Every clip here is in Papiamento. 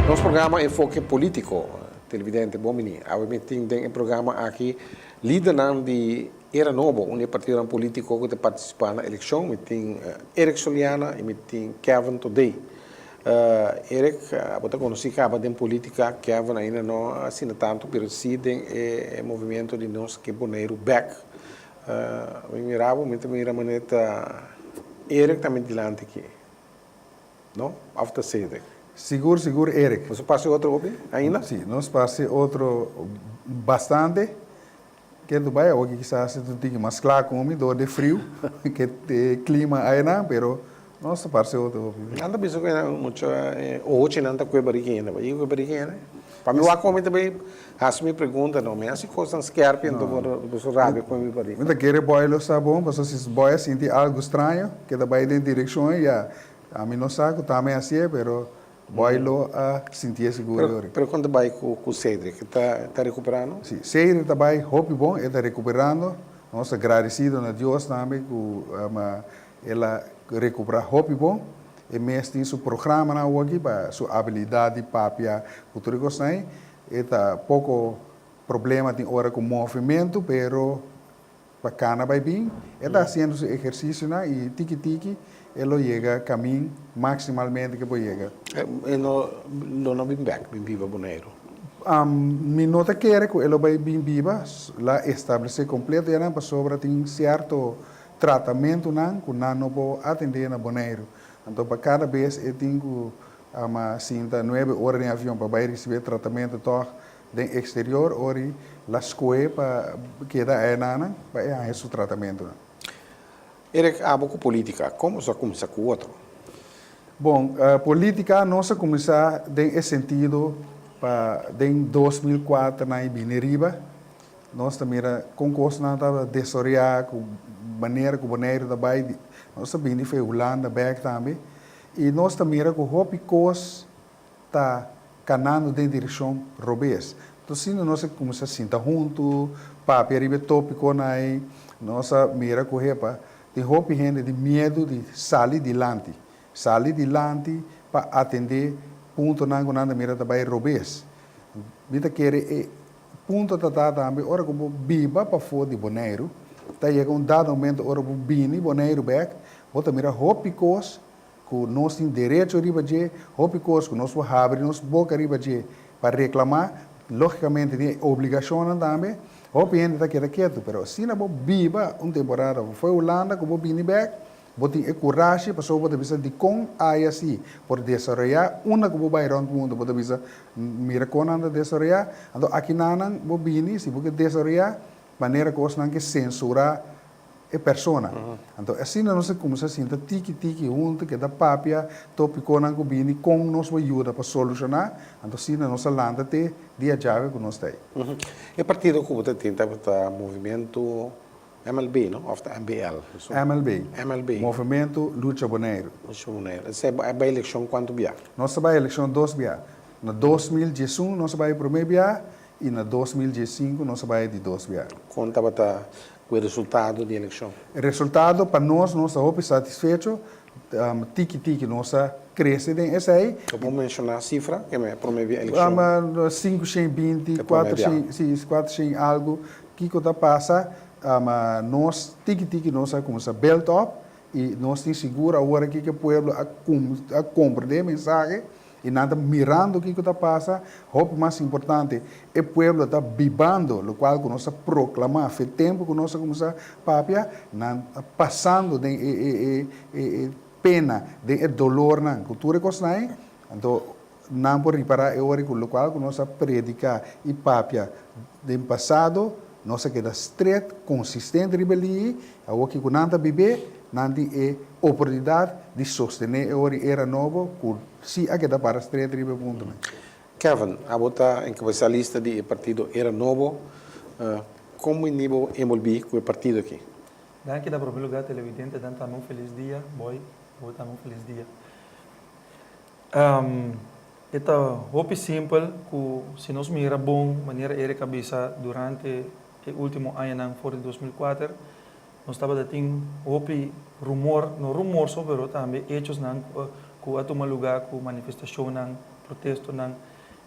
Nos programa Enfoke Politico, televidente bon bini. Awe mi tin den e programa aki lidernan di Era Nobo, un di e partidonan politico cu ta participa na eleccion. Mi tin Eric Soliana y mi tin Kevin Thodey. Eric, abo ta conoci caba den politica, Kevin ainda no asina tanto, pero si den e movimiento di nos ke Boneiru bek. Mi mira bo, mi ta mira manera ta Eric ta mi dilanti aki, no? Of ta Cedric? Sigur, sigur Eric. Nos a pasa e otro hopi ainda? Si, nos pasa e otro bastante. Ke Dubai awoki kisas e ta un tiki mas kla ku mi dor di friu ke e klima ainan pero nos ta parse otro hopi. Nan ta bisa ku e mucha ohochinan ta kue barika hende. Bai kue barika hende? Pa mi wak ku mi ta bai hasi mi pregunta no. Mi hasi kosnan skerpi anto boso rabia ku mi barika. Mi ta kere boy lo sa bon pasobra si boy a sinti algu straño ke ta bai den direkshon ya ami no sa ku tambe hasié pero Boy lo a sintié sigur e ora. Pero kon ta bai ku Cedric? E ta rekuperando? Si, Cedric ta bai hopi bon, e ta rekuperando. Nos ta gradesido na Dios tambe ku el a rekuperá hopi bon. E mes tin su programanan awoki pa su abilidat di papia ku tur e kosnan ei. E ta poko problema tin ora ku movementu, pero Pa cana bay bin, e ta haciendo su ehercicionan y tiki tiki e lo yega camin maximalmente ke por yega. E no lo no bin bek bin biba Boneiru? Mi no ta kere cu e lo bay bin biba, la establece completo ya nan pasobra tin cierto tratamentonan cu nan no por atende na Boneiru. Anto pa cada bes e tin cu sinta nuebe ora den avion pa bay ricibi e tratamento toch Den exterior ori la scohe pa keda aenanan pa e haña su tratamentonan. Eric, abo cu politica, como nos a cuminsa cu otro? Bon, politica nos a cuminsa den e sentido pa den 2004 nan y bini riba, nos ta mira con cosnan tabata desorea, cu manera cu Boneiru ta bay, nos ta bini for e Hulanda bek tambe, y nos ta mira cu hopi cos ta kanando den direkshon robes. Enton asina nos a kuminsá sinta huntu, papia riba e tópikonan ei, nos a mira ku hepa tin hopi hende di miedu di sali dilanti, sali dilanti pa atendé puntonan ku nan ta mira ta bai robes. Mi ta kere e punto ta ta tambe ora ku bo biba pafó di Boneiru, ta yega un dado momento ora bo bini Boneiru bèk, bo ta mira hopi kos ku nos tin derecho riba dje, hopi kos ku nos por habri nos boka riba dje pa reklamá, lógikamente tin e obligashonnan tambe, hopi hende ta keda ketu, pero asina bo biba un temporada for Hulanda ku bo bini bèk, bo tin e kurashi pasobra bo ta bisa dikon aya si por desaroyá unda ku bo bai rònt mundu bo ta bisa mira kon nan ta desaroyá, anto akinanan bo bini si bo ke desaroyá manera kosnan ke sensurá e persona. Anto asina nos a cuminsa sinta tiki tiki hunto keda papia topiconan cu bini con nos por yuda pa soluciona, anto asina nos a lanta te dia djawe cu nos ta ey. E partido cu bo ta tin tabata Movimiento MLB no? Of ta MBL? MLB. MLB. Movimiento Lucha Boneiru. Lucha Boneiru. Esey a bay eleccion cuanto bia? Nos a bay eleccion dos bia. Na 2011 nos a bay e prome bia y na 2015 nos a bay e di dos bia. Con tabata Ku e resultado di elekshon? E resultado pa nos, nos ta hopi satisfecho, tiki tiki nos a krese den esei. Bo por menshoná sifra ke me promé bia elekshon? 520, 400, si, 400 algu. Kiko ta pasa, nos tiki tiki nos a kuminsá build up i nos tin sigur awor aki ke pueblo a a komprendé e mensahe. I nan ta mirando kiko ta pasa, hopi mas importante, e pueblo ta bibando lokual ku nos a proklamá fe tempu ku nos a kuminsá papia, nan ta pasando den e e e e e pena, den e dolornan ku tur e kosnan ei, anto nan por ripará e ora ku lokual ku nos a prediká i papia den pasado, nos a keda stret, konsistente riba e liña ei, awor kiko nan ta bib'é, nan tin e oportunidat di sostené e ora i era nobo ku Si a keda para stret riba e puntonan. Kevin, abo ta enkabesá lista di e partido Era Nobo. Kon bini bo enbolbí ku e partido aki? Danki na prome lugar televidente dan tambe un felis dia boy bo tambe un felis dia e ta hopi simpel ku si nos mira bon manera Eric a bisa durante. e último añanan for di 2004, nos tabata tin hopi rumor, no rumor so pero tambe hechosnan ku a tuma lugá ku manifestashonnan, protestonan.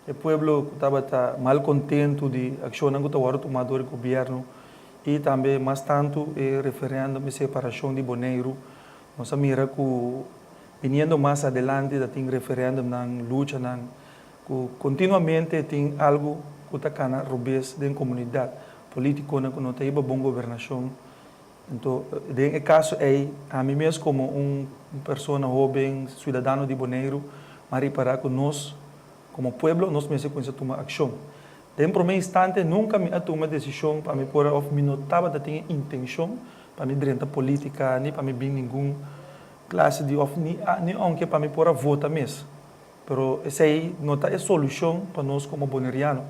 E pueblo ku tabata mal kontentu di akshonnan ku ta wòrdu tumá dor e gobièrnu i tambe mas tantu e referèndum e separashon di Boneiru. Nos a mira ku biniendo mas adelante ta tin referèndumnan, luchanan ku kontinuamente tin algu ku ta kana robes den komunidat, polítikonan ku no ta hiba bon gobernashon. Anto den e kaso ei ami mes komo un persona hóben, siudadano di Boneiru, m'a ripará ku nos komo pueblo nos mester kuminsá tuma akshon. Den promé instante nunka mi a tuma desishon pa mi por a òf mi no tabata tin e intenshon pa mi drenta polítika ni pa mi bin ningun klase di òf ni ni ounke pa mi por a vota mes. Pero esei no ta e solushon pa nos komo boneriano.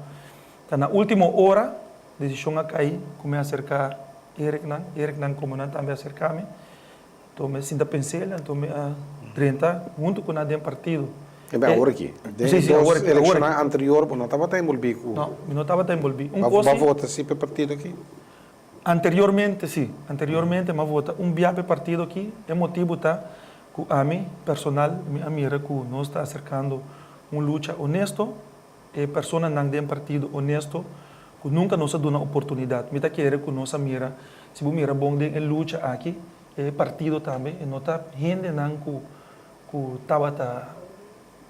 Ta na último ora desishon a kai ku mi a aserká Eriknan, Eriknan komo nan tambe a aserká mi. Anto mi a sinta pens'el, anto mi a drenta huntu ku nan den partido. E bai awor aki? Den e dos elekshonnan anterior bo no tabata enbolbí ku. No, mi no tabata enbolbí. Un kos si. Bo a vota si pa e partido aki? Anteriormente si. Anteriormente mi a vota un bia pa e partido aki. E motibu ta ku ami personal mi a mira ku nos ta aserkando un lucha honesto. E personanan den partido honesto ku nunka nos a duna oportunidat. Mi ta kere ku nos a mira, si bo mira bon den e lucha aki, e partido tambe e no ta hendenan ku ku tabata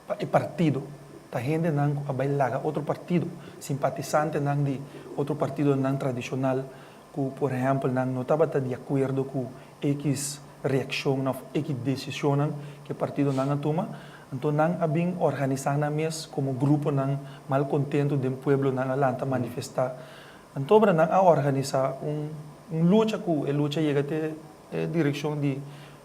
pa e partido, ta hendenan ku a bai laga otro partido, simpatisantenan di otro partidonan tradishonal ku por ehèmpel nan no tabata di akuerdo ku ekis reakshon òf ekis desishonnan ku e partidonan a tuma, anto nan a bin organisá nan mes komo gruponan malkontentu den pueblo, nan a lanta manifestá. Anto obra nan a organisá un un lucha ku e lucha yega te e direkshon di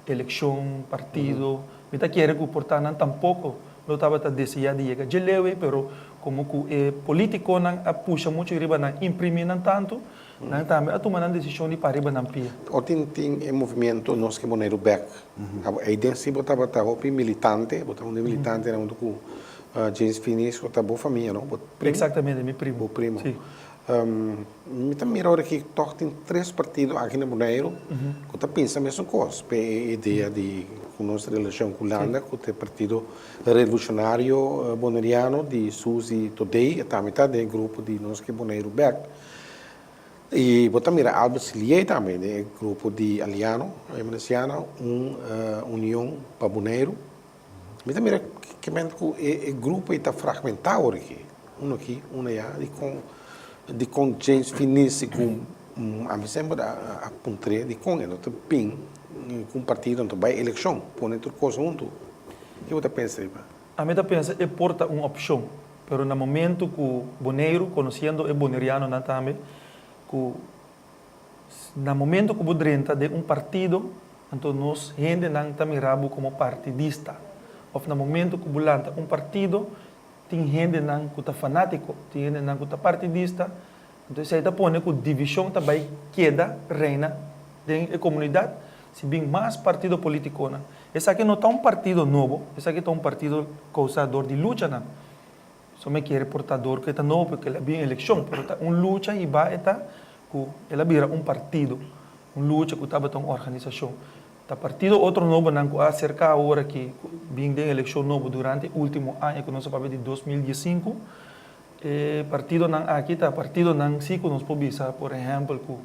elekshon, partido. Mi ta kere ku por ta nan tampoko lo tabata deseá di yega dje leu ei, pero komo ku e politikonan a pusha muchu riba nan, imprimí nan tantu, nan tambe a tuma nan desishon di para riba nan pia. Ora tin tin e movimiento Nos Ke Boneiru Bek, abo ei den si bo tabata hopi militante, bo ta un di militantenan huntu ku James Finies, ku ta bo famia no? Bo primo? Eksaktamente, mi primo. Bo primo. Si. Mi ta mira ora ki tòg tin tres partido aki na Boneiru ku ta pensa mesun kos, p'e e idea di ku nos relashon ku Hulanda, ku ta e partido revolushonario boneriano di Suzy Thodey, e tambe ta den e grupo di Nos Ke Boneiru Bèk. I bo ta mira Albert Silié tambe den e grupo di Aliano Emeresiana, un union pa Boneiru. Mi ta mira kimente ku e grupo ei ta fragmentá ora aki. Uno aki, uno aya. Dikon dikon James Finis ku ami semper a puntr'é dikon e no ta bin ku un partido no ta bai elekshon pone tur kos huntu. Ke bo ta pensa riba? Ami ta pensa e por ta un opshon, pero na momento ku Boneiru, konosiendo e bonerianonan tambe, ku Na momento ku bo drenta den un partido, anto nos hendenan ta mira bo komo partidista. Òf na momento ku bo lanta un partido, tin hendenan ku ta fanátiko, tin hendenan ku ta partidista. Anto esei ta pone ku divishon ta bai keda reina den e komunidat si bin mas partido politikonan. Esaki no ta un partido nobo, esaki ta un partido kousá dor di luchanan. So mi kere por ta dor ku e ta nobo porque el a bin elekshon, pero ta un lucha hiba e ta ku el a bira un partido, un lucha ku tabata un organisashon. Ta partido otro nobonan ku a aserka awor aki ku bin den elekshon nobo durante e ultimo aña ku nos a papia di 2015, e partidonan aki ta partidonan si ku nos por bisa por ehèmpel ku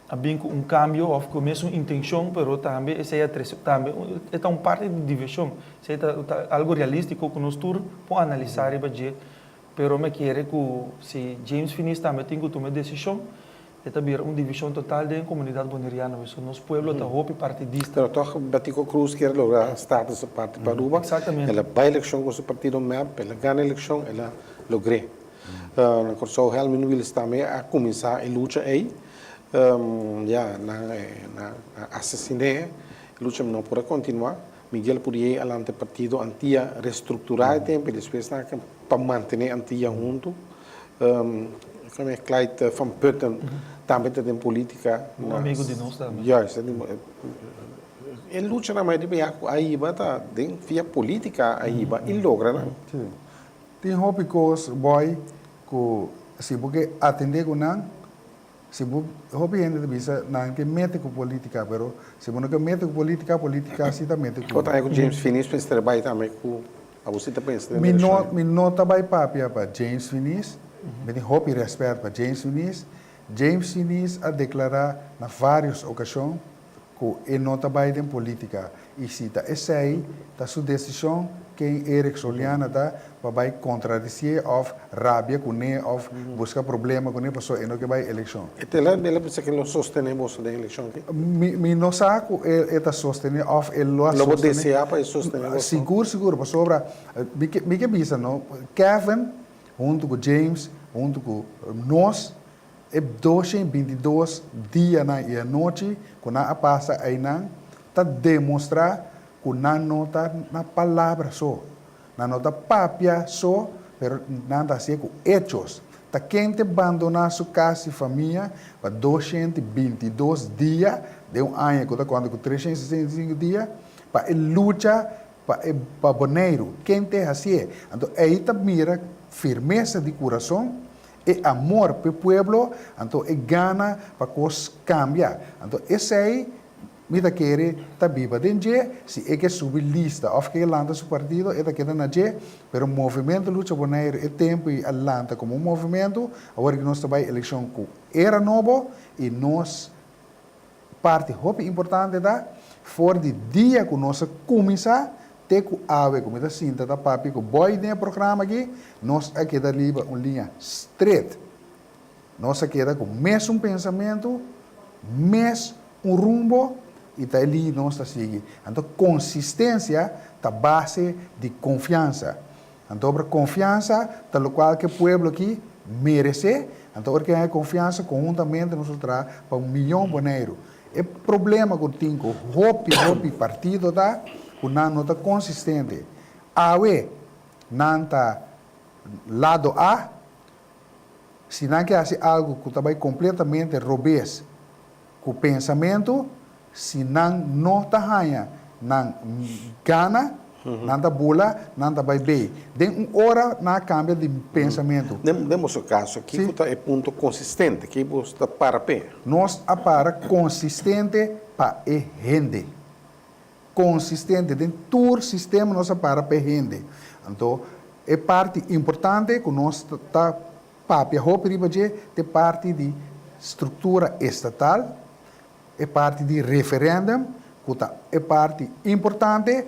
a bin ku un kambio òf ku mesun intenshon, pero tambe esei a trese tambe e ta un parti di divishon. Esei ta ta algu realístiko ku nos tur por analisá riba dje, pero mi a kere ku si James Finies tambe tin ku tuma e desishon, e ta bira un divishon total den e komunidat boneriano, pasobra nos pueblo ta hopi partidista. Pero tòg Betico Croes kier logra status aparte pa Aruba. Exactamente. El a bai elekshon ku su partido mep, el a gana elekshon, el a logr'é. Na Kòrsou Helmin Wiels tambe a kuminsá e lucha ei. Ya, nan a asesin'é, e lucha no por a kontinuá. Miguel Pourier a lanta e partido Antia, restrukturá e tempu i despues nan a pa mantené Antia huntu. Clyde van Putten tambe ta den polítika. Un amigu di nos tambe. Juist. E luchanan mayoria biaha ku a hiba ta den via polítika a hiba i logra nan. Tin hopi kos, boy, ku si bo ke atendé ku nan. Si bo, hopi hende ta bisa nan ke mete ku politica, pero si bo no ke mete ku politica, politica si ta mete ku bo. Bo ta ku James Finies mester bai tambe ku abo si ta pensa den Mi no, direkshon ei? mi no ta bai papia pa James Finies, mi tin hopi rèspèt pa James Finies. James Finies a deklará na vários okashon ku e no ta bai den politica i si ta esei ta su desishon ken Eric Soliana ta pa bai kontradisié òf rabia kuné òf buska problema kuné pasobra e no ke bai elekshon. E ta el a bisa ku e lo sostené boso den elekshon aki? Mi mi no sa ku e e ta sostené òf e lo a Lo bo sostené. deseá pa e sostené boso? Sigur sigur pasobra mi ke mi ke bisa no Kevin huntu ku James huntu ku nos E 222 dianan i anochi ku nan a pasa einan ta demostrá ku nan no ta na palabra so. Nan no ta papia so, pero nan ta hasié ku echos. Ta ken te bandoná su kas i famia pa 222 dia den un aña ku ta konta ku 365 dia pa e lucha pa e pa Boneiru? Ken te hasié? Anto ei ta mira firmesa di kurason E amor p'e pueblo, anto e gana pa kos kambia. Anto esei mi ta kere ta biba den dje, si e ke subi lista òf ke lanta su partido e ta keda na dje, pero Movimento Lucha Boneiru e tempu ei a lanta komo un movimentu, awor ki nos ta bai elekshon ku era nobo i nos Parti hopi importante ta, for di dia ku nos a kuminsá te ku awe ku mi ta sinta ta papia ku boy den e programa aki, nos a keda riba un liña stret. Nos a keda ku mesun pensamentu, mes un rumbo i ta e liña nos ta sigui. Anto konsistensia ta base di konfiansa. Anto obra konfiansa ta lokual ku e pueblo aki meresé, anto ora ku e haña konfiansa konhuntamente nos lo traha pa un miyon Boneiru. E problema ku tin ku hopi hopi partido ta ku nan no ta konsistente. Awe nan ta lado A, si nan ke hasi algu ku ta bai kompletamente robes ku pensamentu, si nan no ta haña nan gana, nan ta bula, nan ta bai bei. Den un ora nan a kambia di pensamentu. Den boso kaso, kiko ta e punto konsistente? Ki boso ta para p'e? Nos a para konsistente pa e hende. Konsistente. Den tur sistema nos a para pa e hende. Anto, e parti importante ku nos ta Papia hopi riba dje t'e parti di struktura estatal, e parti di referendum ku ta e parti importante,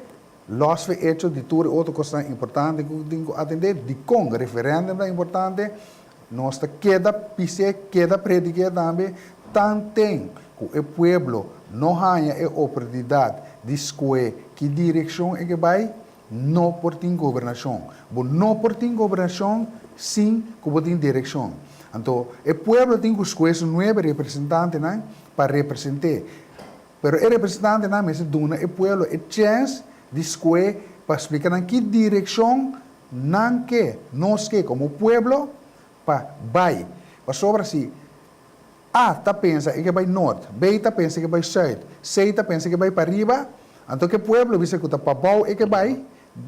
lòs f'e echo di tur e otro kosnan importante ku tin ku atendé. Dikon referendum ta importante? Nos ta keda bis'é, keda predik'é tambe, tanten ku e pueblo no haña e oportunidat di skohe ki direkshon e ke bai, No por tin gobernashon. Bo no por tin gobernashon sin ku bo tin direkshon. Anto, e pueblo tin ku skohe su nuebe representantenan pa represent'é. Pero e representantenan mester duna e pueblo e chèns di skohe pa splika nan ki direkshon nan ke, nos ke komo pueblo pa bai. Pasobra si A ta pensa e ke bai nort, B ta pensa e ke bai sùit, C ta pensa e ke bai pariba, anto ke pueblo bisa ku ta pabou e ke bai,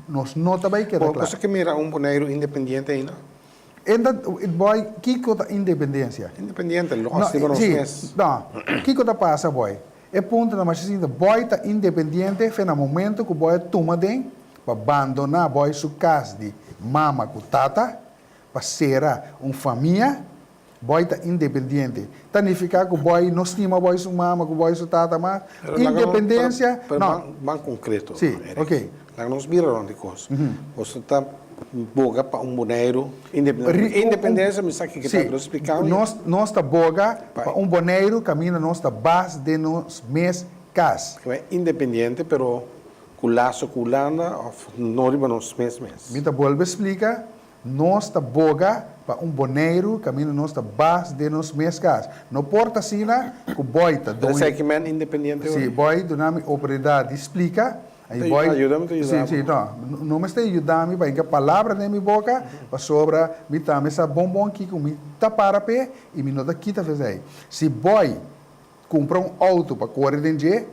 nos no ta bai keda Bo kla. ta ke mira un Boneiru independiente ainda? E ta, boy, kiko ta independensia? Independiente, lòs riba nos mes. No, kiko ta pasa, boy? E punto ta masha sinta, boy ta independiente fe na momento ku boy a tuma den pa bandoná boy su kas di mama ku tata, pa sera un famia, Boy ta independiente. Ta nifica cu Boy no stima Boy su mama cu Boy su tata mas. Independencia, Pero no. ban concreto, Sí, Eric. ok. Laga nos bira rond di cos. Boso ta boga pa un Boneiru independiente. Independencia mi sa kico ta, pero splica mi. Nos, nos ta boga pa un Boneiru caminda nos ta bas den nos mes cas. Independiente pero cu laso cu Hulanda of no riba nos mes mes? Mi ta bolbe splica, Nos ta boga pa un Boneiru kaminda nos ta bas den nos mes kas. No por ta asina ku Boy ta Pero doño. esaki men independiente Sí, ora? Boy duna mi oportunidat di splika. Ta I Boy, yuda mi ta yuda Sí, sí, bo. no. No mester yuda mi pa hinka palabra den mi boka, pasobra mi tambe sa bon bon kiko mi ta para p'e i mi no ta kita f'esei. Si Boy kumpra un outo pa kore den dje,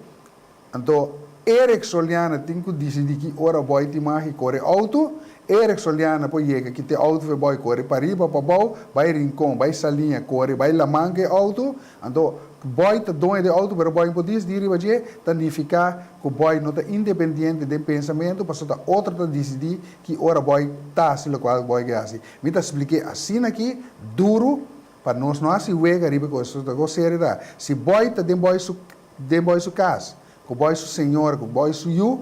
Anto Eric Soliana tin ku disidí ki ora Boy tin mag i kore outo. Eric Soliana por yega kita e outo for Boy kore pariba pabou, bai Rincon, bai Saliña, kore bai laman ku e outo, anto Boy ta doño di e outo pero Boy no por disidí riba dje, ta nifiká ku Boy no ta independiente den pensamentu pasobra ta otro ta disidí ki ora Boy ta hasi lokual Boy ke hasi. Mi ta splik'é asina aki duru pa nos no hasi wega riba e kos, ta kos serio ta. Si Boy ta den Boy su den Boy su kas, ku Boy su señora, ku Boy su yu,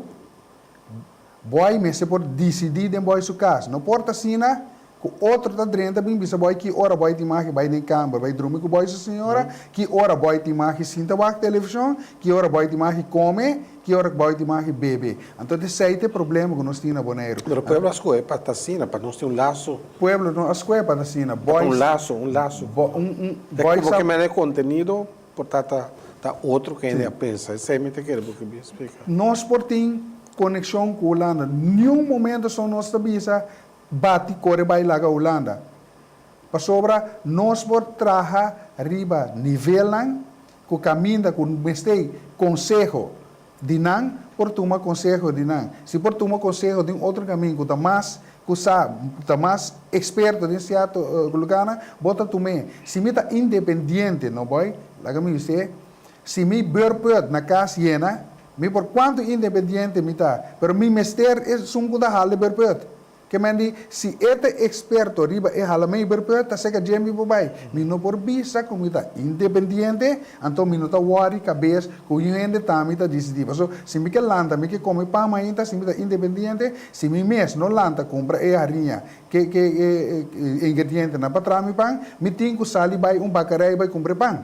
Boy mester por disidí den Boy su kas. No por ta asina ku otro ta drenta bin bisa Boy ki ora Boy tin magi bai den kamber bai drumi ku Boy su señora, ki ora Boy tin magi sinta wak televishon, ki ora Boy tin magi kome, ki ora Boy tin magi bebe. Anto esei ta e problema ku nos tin na Boneiru. Pero pueblo a skohe pa ta asina, pa nos tin un laso. Pueblo no a skohe pa ta asina. Boy. Un laso, un laso. Un, Boy sa. Bo ke manda e kontenido Por ta ta ta otro kende a pensa. Esei mi ta kere bo ke bin splika. Nos por tin konekshon ku Hulanda. Niun momento so nos ta bisa bati kore bai laga Hulanda. Pasobra nos por traha riba nivelnan ku kaminda ku mester konseho di nan por tuma konseho di nan. Si por tuma konseho di un otro kamin ku ta mas ku sa, ta mas eksperto den sierto lugarnan, bo ta tum'é. Si mi ta independiente, no boy, laga mi bis'é, si mi beurput na kas yena, mi por kuantu independiente mi ta, pero mi mester esun ku ta hala e beurput. Ke men di, si e ta eksperto riba e hala mei berpet, ta seka dje mi por bai. Mi no por bisa ku mi ta independiente, anto mi no ta wòri kabes ku un hende ta mi ta disidí. Pasobra si mi ke lanta, mi ke kome pan mainta, si mi ta independiente, si mi mes no lanta kumpra e hariña, ke ke e ingredientenan pa traha mi pan, mi tin ku sali bai un bakarei bai kumpra e pan.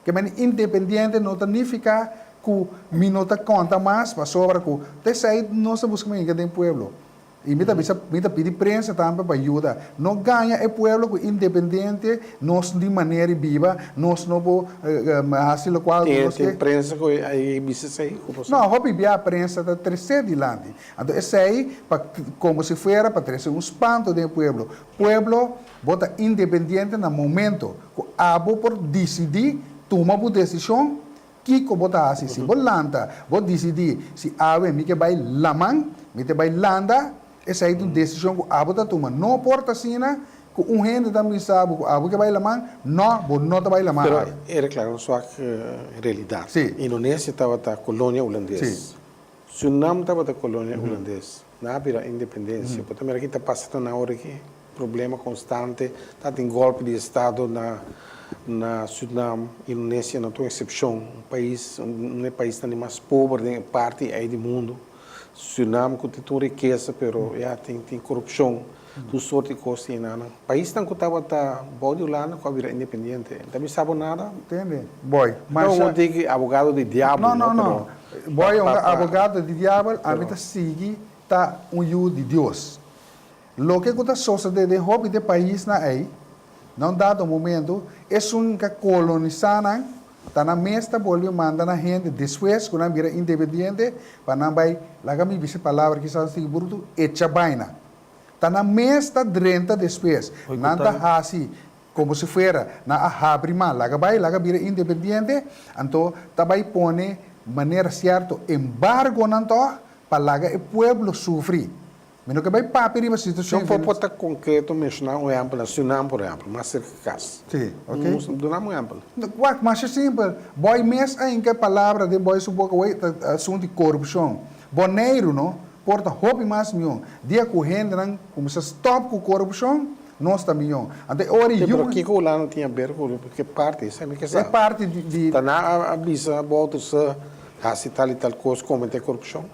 Ke men independiente no ta nifiká ku mi no ta konta mas, pasobra ku ta esei nos ta buska mainka den pueblo. I mi ta bisa, mi ta pidi prensa tambe pa yuda. No gaña e pueblo ku independiente nos di manera di biba, nos no por hasi lokual ku nos ke. Tin prensa ku a bisa esei ku boso? No, hopi bia prensa ta tresé dilanti. Anto esei pa komo si fuera pa trese un spanto den e pueblo. Pueblo, bo ta independiente na momento ku abo por disidí tuma bo desishon Kiko bo ta hasi si bo lanta, bo disidí, si awe mi ke bai laman, mi te bai landa, esei ta un desishon ku abo ta tuma. No por ta asina ku un hende ta bisa bo ku abo ke bai laman, no, bo no ta bai laman Pero awe. e rekla nos wak realidat. Sí. Indonesia tabata kolonia hulandes. Sí. Surinam tabata kolonia hulandes. Nan a bira independensia. Bo ta mira ki ta pasa ta nan ora ki problema konstante. Ta tin golpe di estado na na Surinam, Indonesia no ta un eksepshon. Un pais, un e paisnan di mas pober den e parti ei di mundu. Surinam ku tin tur rikesa pero ya tin tin korupshon, tur sort di kos tin einan. Paisnan ku tabata bou di Hulanda ku a bira independiente. N ta bisa bo nada. Tende? Boy, No masha. un tiki abogado di diabel, No, no, no, no. pero Boy, un pa, pa, abogado di diabel, ami pero. ta sigui ta un yu di Dios. Loke ku ta sosodé den hopi di e paisnan ei, na un dado momento, esun ku a kolonisá nan, ta nan mes ta bolbe manda nan hende despues ku nan bira independiente, pa nan bai, laga mi bisa e palabra kisas un tiki brutu, echa baina. Ta nan mes ta drenta despues. Nan ta hasi komo si fuera nan a habri man, laga bai, laga bira independiente, anto ta bai pone manera sierto embargonan tòg pa laga e pueblo sufri. Mi no ke bai papia riba situashon No por por ta konkreto menshoná un ehèmpel na Surinam, por ehèmpel, mas serka kas. Sí, ok. Duna mi un ehèmpel. Wak, masha simpel. Bòi mes a hinka e palabra den bòi su boka, wei, ta asuntu di korupshon. Boneiru, no, por ta hopi mas mion. Dia ku hendenan kuminsá stòp ku korupshon, nos ta mion. Anto e ora Sí, yu. pero kiko Hulanda tin aber ku ke parti? Esei mi ke sa. E parti di. Ta nan a bisa bo sa hasi tal i tal kos, kometé korupshon?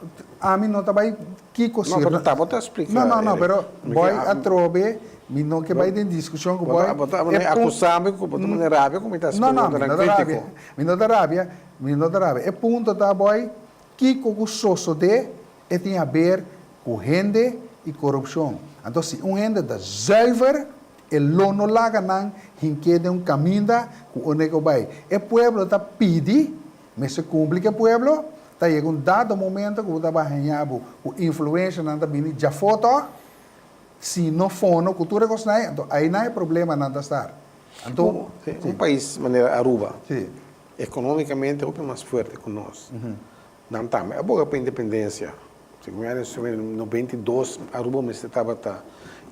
Ami no ta bai kiko No, si. pero ta bo ta splika. No, no, no, Eric. pero Mi Boy ke a. atrobe, mi no ke bai den diskushon ku Bo Boy. ta bo ta E pun. akusá mi ku bo ta manda rabia ku mi ta hasi No, no, mi preguntanan no ta rabia. krítiko. Mi no ta rabia, mi no ta rabia. E punto ta, Boy, kiko ku sosodé e tin haber ku hende i korupshon. Anto si un hende ta zuiver, e lo no laga nan hink'é den un kaminda ku un eko bai. E pueblo ta pidi, mester kumpli ku e pueblo, ta yega un dado momento ku bo ta bai haña bo ku influenshanan ta bini djafó tòg, si no fono ku tur e kosnan ei, anto einan e problemanan ta star. Anto, Un pais manera Aruba, Sí. economicamente hopi mas fuerte cu nos. Nan tambe a boga pa independencia. Segun mi a 92 Aruba mester tabata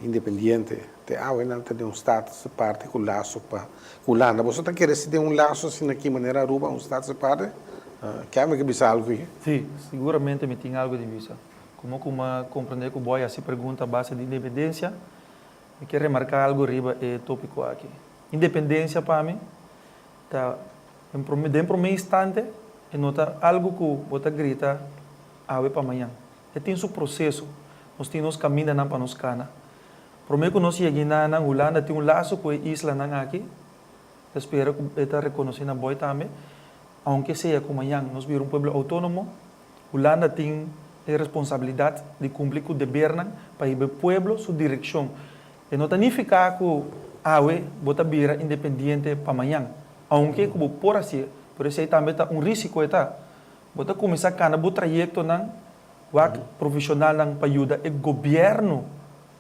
independiente. Te awe nan ta den un status aparte ku laso pa Hulanda. Boso ta kere si den un laso asina aki manera Aruba un status aparte? Kevin ke bisa algu aki? Si, siguramente mi tin algu di bisa. Komo ku mi a komprende ku bo a hasi pregunta a base di independensia, mi ke remarká algu riba e tópiko aki. Independensia pa mi ta den promé instante e no ta algu ku bo ta grita awe pa mañan. E tin su proseso. Nos tin nos kamindanan pa nos kana. Promé ku nos yega inanan, Hulanda tin un laso ku e islanan aki. Ta spera ku e ta rekonosé na boi tambe. Ounke sea ku mañan nos bira un pueblo outónomo, Hulanda tin e responsabilidat di kumpli ku debernan pa hiba e pueblo su direkshon. E no ta nifiká ku awe bo ta bira independiente pa mañan, ounke ku bo por hasié, pero esei tambe ta un rísiko e ta. Bo ta kuminsá kana bo trayektonan wak profeshonalnan pa yuda e gobièrnu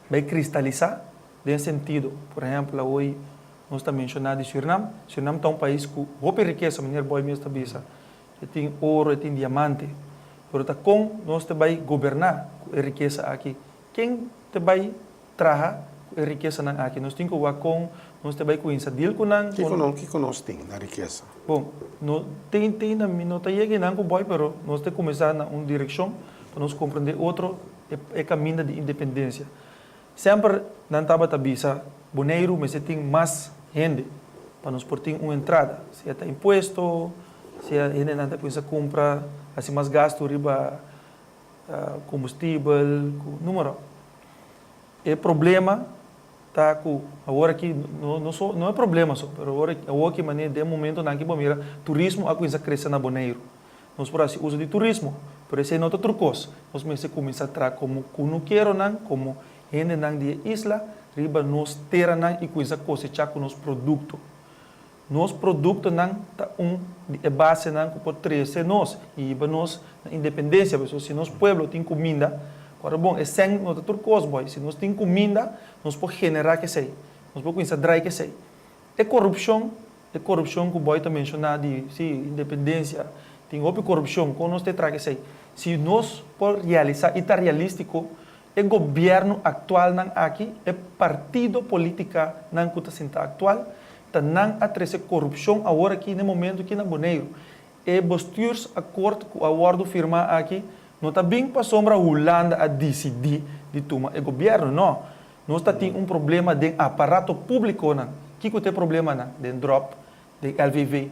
bai kristalisá den sentido. Por ehèmpel awoy nos ta menshoná di Surinam. Surinam ta un pais ku hopi rikesa, meneer Boy mes ta bisa. E tin oro, e tin diamante. Pero ta kon nos ta bai goberná ku e rikesa aki? Ken ta bai traha ku e rikesanan aki? Nos tin ku wak kon nos ta bai kuinsa deal ku nan. Kiko no, kiko nos tin na rikesa? Bon, no tin tin na mi no ta yega einan ku boy, pero nos ta kuminsá na un direkshon pa nos komprendé otro e e kaminda di independensia. Semper nan tabata bisa Boneiru mester tin mas hende pa nos por tin un entrada, sea ta impuesto, sea hendenan ta kuminsá kumpra, hasi mas gastu riba kombustibel, ku numero. E problema ta ku awor aki no no so no e problema so, pero awor awor aki manera den momentonan aki bo mira turismo a kuminsá krese na Boneiru. Nos por hasi uso di turismo, pero esei no ta tur kos. Nos mester kuminsá traha komo kunukeronan, komo hendenan di e isla riba nos teranan i kuminsá kosechá ku nos produkto. Nos produktonan ta un di e basenan ku por trese nos i hiba nos na independensia. Pasobra si nos pueblo tin kuminda, kòrda bon, e sèn no ta tur kos bòi. Si nos tin kuminda, nos por generá kesei. Nos por kuminsá drai kesei. E korupshon, e korupshon ku bòi ta menshoná di, si, independensia, tin hopi korupshon, kon nos ta e traha kesei? Si nos por realisá i ta realístiko, E gobièrnu aktualnan aki, e partido politikanan ku ta sinta aktual, ta nan a trese korupshon awor aki n'e momentu aki na Boneiru. E bestuursakkoord ku a wòrdu firmá aki no ta bin pasobra Hulanda a disidí di tuma e gobièrnu, no. Nos ta tin un problema den aparato públikonan. Kiko ta e problemanan? Den dròp, den LVV.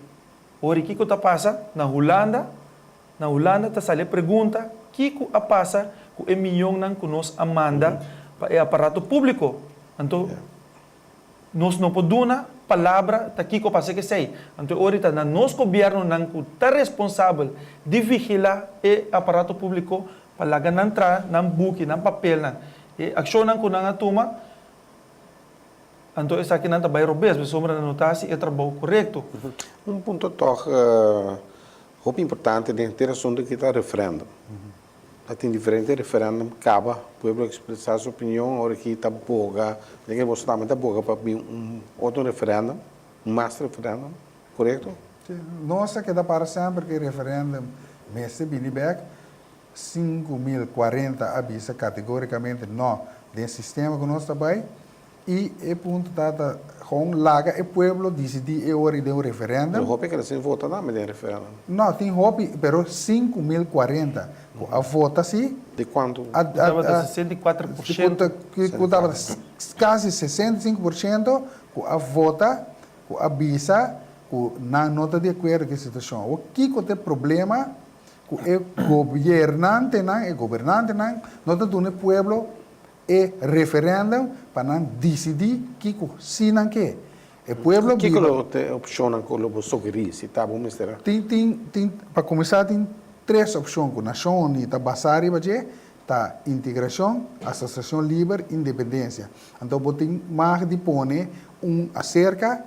Ora kiko ta pasa na Hulanda? Na Hulanda ta sali e pregunta kiko a pasa ku e mionnan ku nos a manda pa e aparato públiko. Anto nos no por duna palabra ta kiko a pasa ku esei. Anto e ora ta na nos gobièrnunan ku ta responsabel di vigilá e aparato públiko pa laga nan traha nan buki, nan papelnan, e akshonnan ku nan a tuma. Anto esakinan ta bai robes pasobra nan no ta hasi e trabou korekto. Un punto tòg Hopi importante den henter asunto aki ta referendum. Ta tin diferente referendum caba, pueblo a expresa su opinion, ora ki ta boga, den ke boso tambe ta boga pa bin un otro referendum, un mas referendum, corecto? Si, nos a keda para semper ke referendum mester bini bek, 5040 a bisa categoricamente no den sistema ku nos ta bai, I e punto ta ta gewoon laga e pueblo disidí e ora i den un referendum. Pero hopi keda sin vota tambe den referendum. No, tin hopi, pero 5040 ku a vota si. Di kuantu? A, Ku tabata 64%. Ku tabata kasi 65% ku a vota, ku a bisa ku nan no ta di akuerdo ku e situashon. Awor kiko ta e problema ku e gobiernantenan, e gobernantenan no ta duna e pueblo E referendum pa nan disidí kiko sí nan ke. E pueblo biba. Kiko lo ta e opshonnan ku lo bo sugerí si ta bo mester a. Tin tin tin pa kuminsá tin tres opshon ku Nashon Uní ta basá riba dje, ta integrashon, asosiashon liber, independensia. Anto bo tin mag di pone un aserka,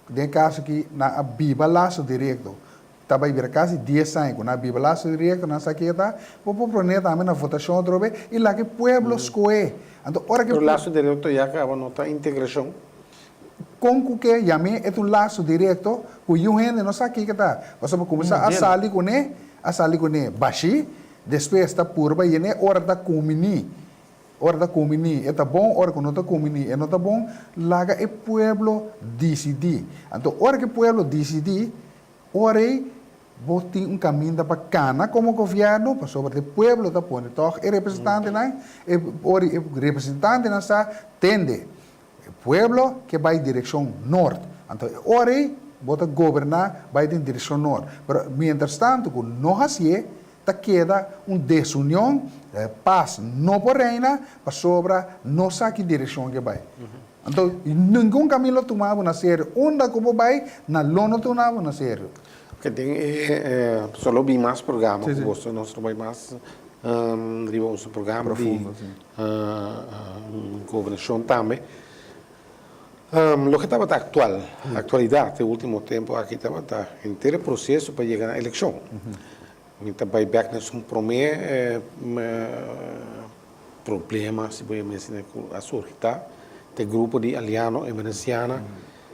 den e kaso aki nan a biba laso direkto. Ta bai bira kasi dies aña ku nan a biba laso direkto, nan sa ke ta, bo por pone tambe na votashon otro be i laga e pueblo skohe. Anto ora ke Pero laso direkto ya kaba no ta integrashon? Kon ku ke yam'é e ta un laso direkto ku yu hende no sa kiko ta. Pasobra kuminsá a sali kuné, a sali kuné bashí. Despues ta purba yen'é ora ta kumini. Ora ta kumini e ta bon, ora ku no ta kumini e no ta bon. Laga e pueblo disidí. Anto ora ku e pueblo disidí, ora ei bo tin un kaminda pa kana komo gobièrnu, pasobra ta e pueblo ta pone tòg e representantenan, e ora e representantenan sa tende. E pueblo ke bai direkshon nort. Anto e ora ei bo ta goberná bai den direkshon nort. Pero mientrastantu ku no hasié, ta keda un desunion, pas no por reina pasobra no sa ki direkshon ke bai. Anto ningun kamin lo tuma bo na serio. Unda ku bo bai, nan lo no tuna bo na serio. Oke, den e solo bin mas programa ku boso, nos lo bai mas riba boso programa di Gobernacion tambe. Loke tabata actual, actualidad e ultimo tempo aki tabata henter e proceso pa yega na eleccion. Mi ta bay bek na esun prome problema, si bo yama asina, cu a surgi ta e grupo di Aliano Emerenciana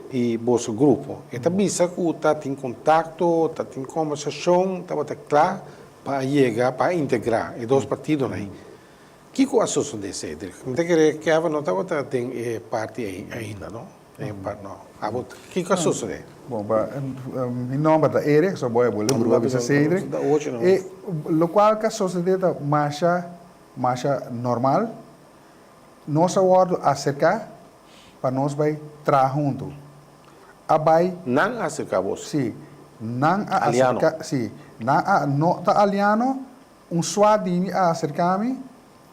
y boso grupo. E ta bisa cu ta tin contacto, ta tin conversacion, tabata cla pa a yega, pa a integra e dos partidonan. Kiko a sosodé, Cedric? Mi ta kere Kevin no tabata den e parti ei ainda, no? Den e par, no. Abo, kiko a sosodé? Bon, pa, mi nomber ta Eric, so bo e bole brua bisa Cedric. E lokual ku a sosodé ta masha, masha normal. Nos a wòrdu aserká pa nos bai traha huntu. A bai. Nan a aserká boso? Sí. Nan a aserká, sí. Nan a, no ta aliano, Un swa di mi a aserká mi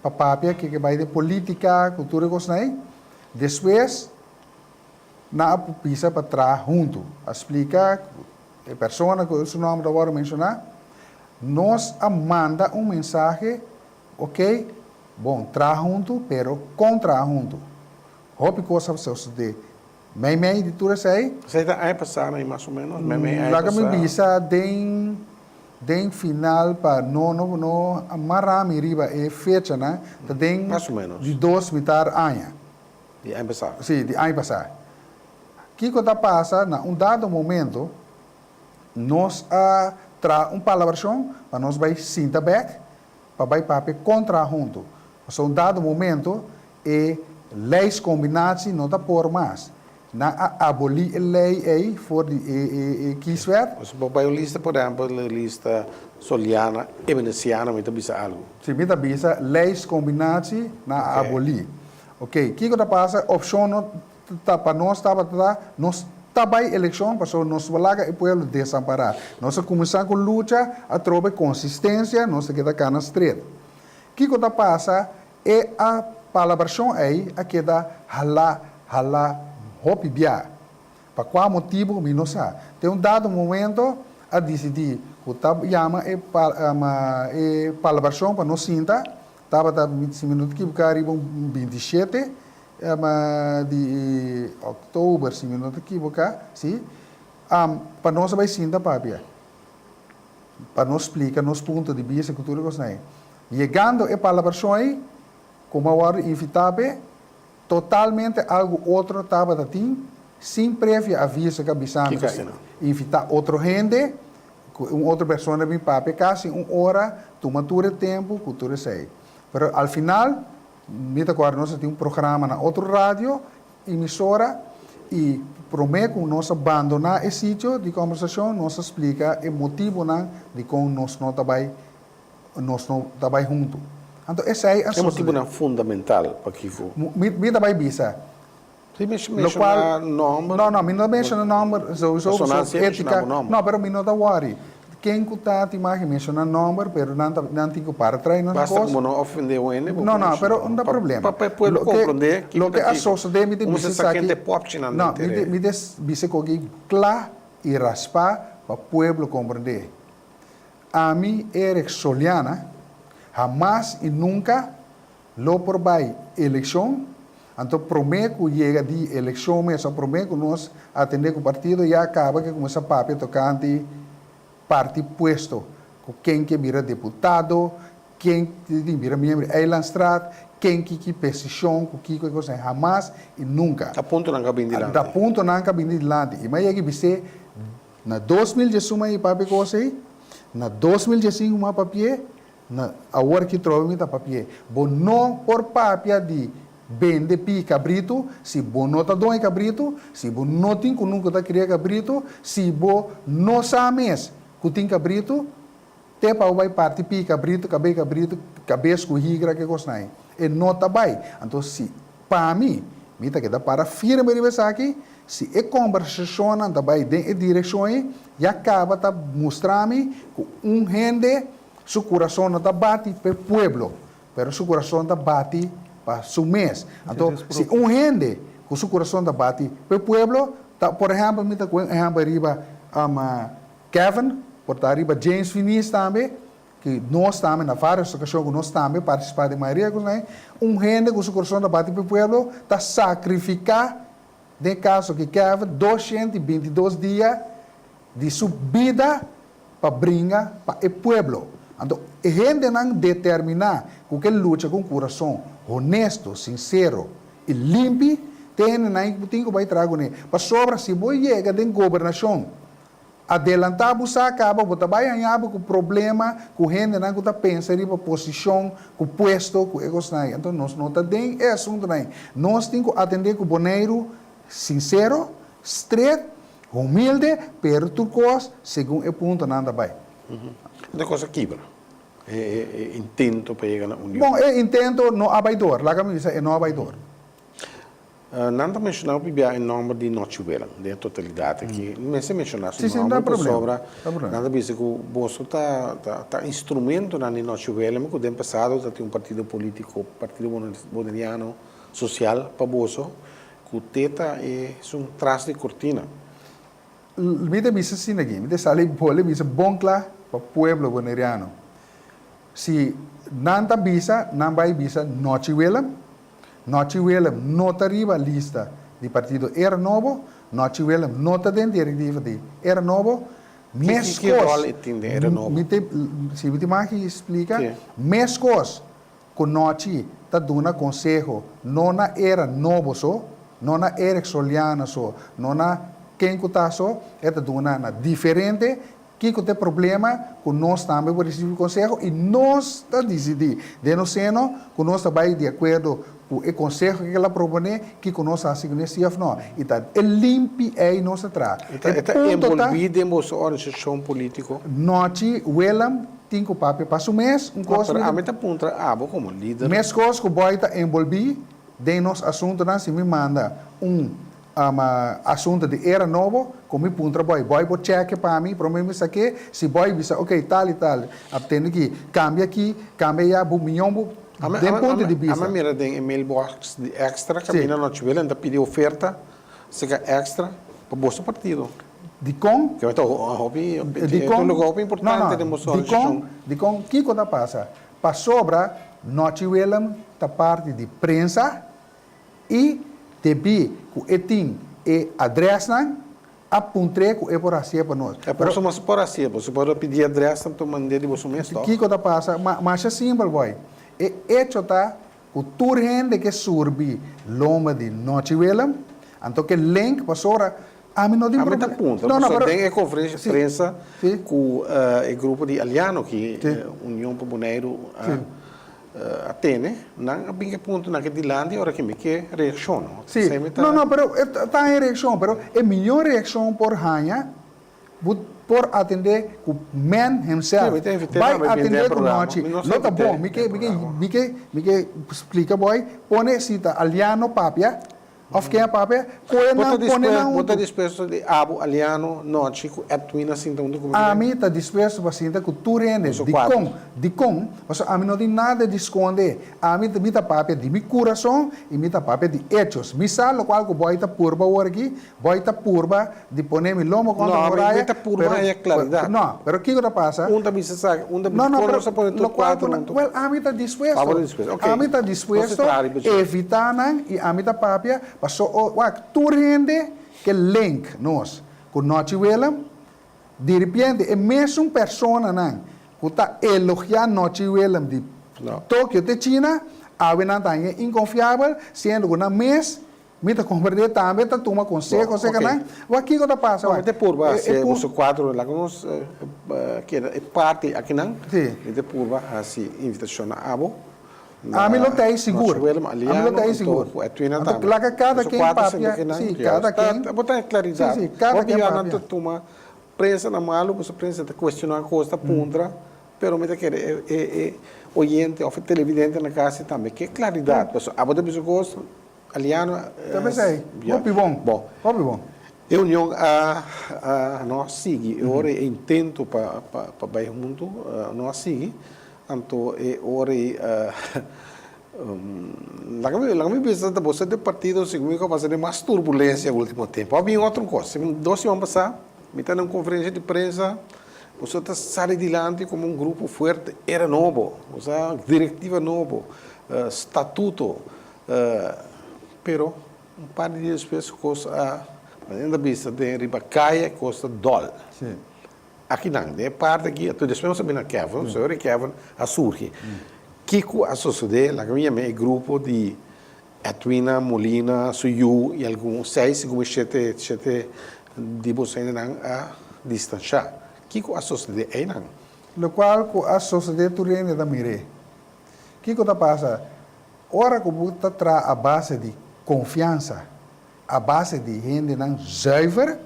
pa papia ke ke bai den polítika ku tur e kosnan ei. Despues nan a bisa pa traha huntu. A splika ku e persona ku su nòmber ta wòrdu menshoná. Nos a manda un mensahe, oke, bon, traha huntu, pero kon traha huntu? Hopi kos a sosodé. Meimei di tur esei. Esei ta aña pasá na mas o ménos? Meimei aña Laga mi bisa den den final pa no no no mará mi riba e fechanan, ta den Mas o ménos. di dos mitar aña. Di aña pasá. Sí, di aña pasá. Kiko ta pasa na un dado momento nos a traha un palabrashon pa nos bai sinta bèk pa bai papia kontra huntu. Pasobra un dado momento E lijstcombinatie no ta por mas. Nan a aboli e ley ey for di e kieswet. Pues bo bay un lista, por ehempel, e lista Soliana, Emenenciana, mi ta bisa algo. Si, mi ta bisa lijstcombinatie nan a aboli. Ok, kico ta pasa? Opcion no ta pa nos tabata ta, nos ta bay eleccion pasobra nos no laga e pueblo desampara. Nos a cuminsa cu lucha, atrobe consistencia, nos ta keda cana stret. Kico ta pasa? E a palabrashon ei a keda halá, halá hopi bia. Pa kua motibu mi no sa. Te un dado momento a disidí ku ta yama e e palabrashon pa nos sinta, tabata, si mi no ta kibuká, riba un bintishete di òktober, si mi no ta kibuká, sí, pa nos a bai sinta papia. Pa nos splika nos punto di bista ku tur e kosnan ei. Yegando e palabrashon ei, ku mi a wòrdu invitá p'e, totalmente algu otro tabata tin, sin previo aviso ku a bisa mi ku a invitá otro hende, ku un otro persona bin papia kasi un ora, tuma tur e tempu ku tur esei. Pero al final, mi ta kòrda nos a tin un programa na otro radio, emisora, i promé ku nos a bandoná e sitio di kòmbersashon, nos a splika e motibunan dikon nos no ta bai nos no ta bai huntu. Anto esei a E sosodé. motibunan fundamental pakiko? Mi, mi ta bai bisa. Si mi menshoná nòmber. No, no, mi no ta menshoná nòmber, souso, Pasobra nan pasobra si a menshoná étika. bo nòmber. No, pero mi no ta wòri. Ken ku ta tin mag di menshoná nòmber, pero nan ta, nan tin ku para trae nos Basta kos. ku bo no ofendé un hende, bo No, por no, menshoná pero nòmber. no ta Pa, problema. pa, pa e pueblo Loke, komprondé kiko loke ta a kiko. sosodé, mi ta Como bisa se sa esaki. kende pòpchinan No, den mi ta, tere. mi ta bisa koki kla i raspá pa pueblo komprondé. Ami, Eric Soliana, hamas i nunka lo por bai elekshon, anto promé ku yega di elekshon mes òf promé ku nos atendé ku partido ya kaba ke kuminsá papia tokante parti puesto, ku ken ke bira deputado, ken tin bira miembro di Eilandstraat, ken ki ki pesishon ku kiko e kosnan, hamas i nunka. Ta puntonan ku a bini dilanti. Ta puntonan ku a bini dilanti. I mi a yega i bis'é Na 2011 mi a papia kos ei, na 2015 mi a papi'é. Na awor ki trobe mi ta papi'é. Bo no por papia di bende pi kabritu si bo no ta doño kabritu, si bo no tin ku nunka ta kria kabritu, si bo no sa mes ku tin kabritu, te pa bo bai parti pi kabritu, kabei kabritu, kabes ku higra, ke kosnan ei. E no ta bai. Anto si pa mi, mi ta keda para firme riba esaki, si e kombersashonnan ta bai den e direkshon ei, ya kaba ta mustra mi ku un hende Su kurason no ta bati p'e pueblo, pero su kurason ta bati pa su mes. Anto, si un hende ku su kurason ta bati p'e pueblo, ta, por ehèmpel, mi ta kohe un ehèmpel riba Kevin, por ta riba James Finies tambe, ku nos tambe na vários okashon ku nos tambe partisipá den mayoria di kosnan ei, un hende ku su kurason ta bati p'e pueblo ta sakrifiká, den kaso ki Kevin, 222 dia di su bida pa bringa pa e pueblo. Anto e hendenan determiná ku ke lucha ku un kurason honesto, sinsero i limpi, te hendenan ku tin ku bai traha kuné. Pasobra si bo yega den gobernashon, adelantá bo sa kaba bo ta bai haña bo ku problema ku hendenan ku ta pensa riba posishon, ku puesto, ku e kosnan ei. Anto nos no ta den e asuntunan ei. Nos tin ku atendé ku Boneiru sinsero, stret, Humilde, pero tur kos segun e puntonan ta bai. Unda kos a kibra e intento pa yega na union? Bon, e intento no a bai dor. Laga mi bisa e no a bai dor. Nan ta menshoná hopi bia e nòmber di Nochi Willem den e totalidat aki. Mester menshoná su nòmber pasobra nan ta bisa ku boso ta ta instrumentonan di Nochi Willem ku den pasado ta tin un partido polítiko, Partido Boneriano Sosial pa boso. Ku te ta e esun tras di kortina. Mi ta bisa asina aki, mi ta sali bole bisa bon kla pa pueblo boneriano. Si nan ta bisa, nan bai bisa Nochi Willem. Nochi Willem no ta riba lista di partido Era Nobo, Nochi Willem no ta den direktiva di Era Nobo. Meskos, Ki ròl e tin den Era Nobo? Mi ta, si mi tin mag di splika, meskos Ku nochi ta duna konseho no na era nobo so, no na Eric Soliano so, no na ken ku ta so, e ta duna na diferente kiko ta e problema ku nos tambe por risibi konseho i nos ta disidí den nos seno ku nos ta bai di akuerdo ku e konseho ke el a proponé kiko nos hasi kuné si òf no. I ta e limpi ei nos ta traha. E ta E punto ta. enbolbí den boso organisashon polítiko? Nochi Willem Tin ku papia pa su mes, un No, kos pero mi ta. ami ta puntra abo komo lider. Meskos ku boy ta enbolbí den nos asuntunan si mi manda un asuntu di era nobo ku mi puntra boy, boy bo chèke pa mi promé mi sak'é, si boy bisa ok tal i tal a tende ki kambia aki kambia ayá bo mion bo den punto di bista. Ami a mira den e mailbox di extra kaminda Nochevela ta pidi oferta Seka extra pa boso partido. Dikon? Ke ta hopi, e un lugar hopi importante den boso organisashon. Dikon? Dikon? Kiko ta pasa? Pasobra Nochi Willem ta parti di prensa i debí ku e tin e adrèsnan a puntr'é ku e por hasié pa nos. E boso mas por hasié, boso por a pidi adrèsnan pa mand'é di boso mes tòg? Kiko ta pasa? Masha simpel boy. E echo ta Ku tur hende ke surbi lomba di Nochi Willem, anto ke link pasobra ami no tin Ami ta problema. puntra, No, no, pasobra pero den e konferensha di si, prensa si. ku e grupo di Aliano ki Si. Union pa Boneiru a Si. a tene, nan a bin ke punto nan ke dilanti ora ke mi ke reakshon, no? Si. Esei mi ta. No, no, pero e ta e reakshon, pero e mihó reakshon por haña Bo por atendé ku man himself. Sí, mi ta invit'é Bai tambe bin den atendé ku programa. nochi. Mi no sa No ta invit'é bon. Mi ke, den mi ke, programa. mi ke, mi ke splika boy. Pone si ta Aliano papia òf ken a papia, kohe Bo ta nan, pone nan dispuesto, bo ta huntu. dispuesto di abo, Aliano, Nochi ku Edwin a sinta huntu ku mi den? Ami ta dispuesto pa sinta ku tur hende. Boso kuater. Dikon? Dikon? Pasobra ami no tin nada di skonde. Ami ta, mi ta papia di mi kurason i mi ta papia di echos. Mi sa lokual ku boy ta purba awor aki, Boy ta purba di pone mi lomo kontra No, mi muraya, mi ta purba pero haña klaridat. No, pero kiko ta pasa? Un ta bisa esaki, un ta bisa No, no, kon pero nos ta pone tur lokual kuater ku huntu? Wel, ami ta dispuesto. Abo ta dispuesto, ok. Ami ta Nos ta dispuesto traha riba dje. evitá nan i ami ta papia paso o wak tur hende ke link nos ku Nochi Willem, diripiente e mesun personanan ku ta elogiá Nochi Willem di No. Tokio te China, awe nan ta hañ'é inkonfiabel, siendo ku nan mes. Mi ta komprendé tambe ta tuma konseho aserka nan. Wak kiko ta pasa wak. Mi ta purba hasi boso kuadro laga nos keda e parti akinan. Mi ta purba hasi invitashon na abo. Ami lo ta ei sigur. Ami lo ta ei sigur. Anto laga kada ken papia. Si, kada ken. Bo ta klaridat. Si, si, kada ken papia. Bo ta tuma prensa na malu, pasobra prensa ta kuestioná kos, ta puntra. Pero mi ta kere e e oyente òf e televidente na kas tambe ke klaridat. Pasobra abo ta bisa kos. Aliano Ta pensai, hopi bon, Bon. hopi bon. E union a a no a sigui, e ora e intento pa pa pa bai huntu no a sigui, anto e ora ei laga mi laga mi bisa ta boso den partido segun mi ku a pasa den mas turbulensia ultimo tempo. A bin otro kos, dos siman pasá mi ta na un konferensia di prensa, boso ta sali dilanti komo un grupo fuerte, era nobo, osea direktiva nobo, statuto. Pero un par di dia despues kos a, manera ta bisa den riba kaya kos ta dòl. Akinan, den e parti aki, anto despues nos a bini na Kevin, señor di Kevin a surgi. Kiko a sosodé? Laga mi yama e grupo di Edwina Molina, su yu i algun seis, segun mi shete, shete di boso hendenan a distanshá. Kiko a sosodé einan? Lokual ku a sosodé tur hende ta mir'é. Kiko ta pasa? Ora ku bo ta traha a base di konfiansa, a base di hendenan zuiver,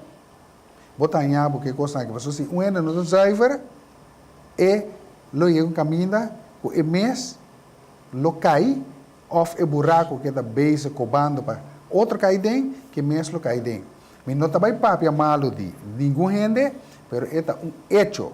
bo ta haña bo ku e kosnan aki. Pasobra si un hende no ta zuiver, e lo yega un kaminda ku e mes lo kai òf e buraku ku e ta bezig kobando pa otro kai den, ku e mes lo kai den. Mi no ta bai papia malu di ningun hende, pero e ta un echo.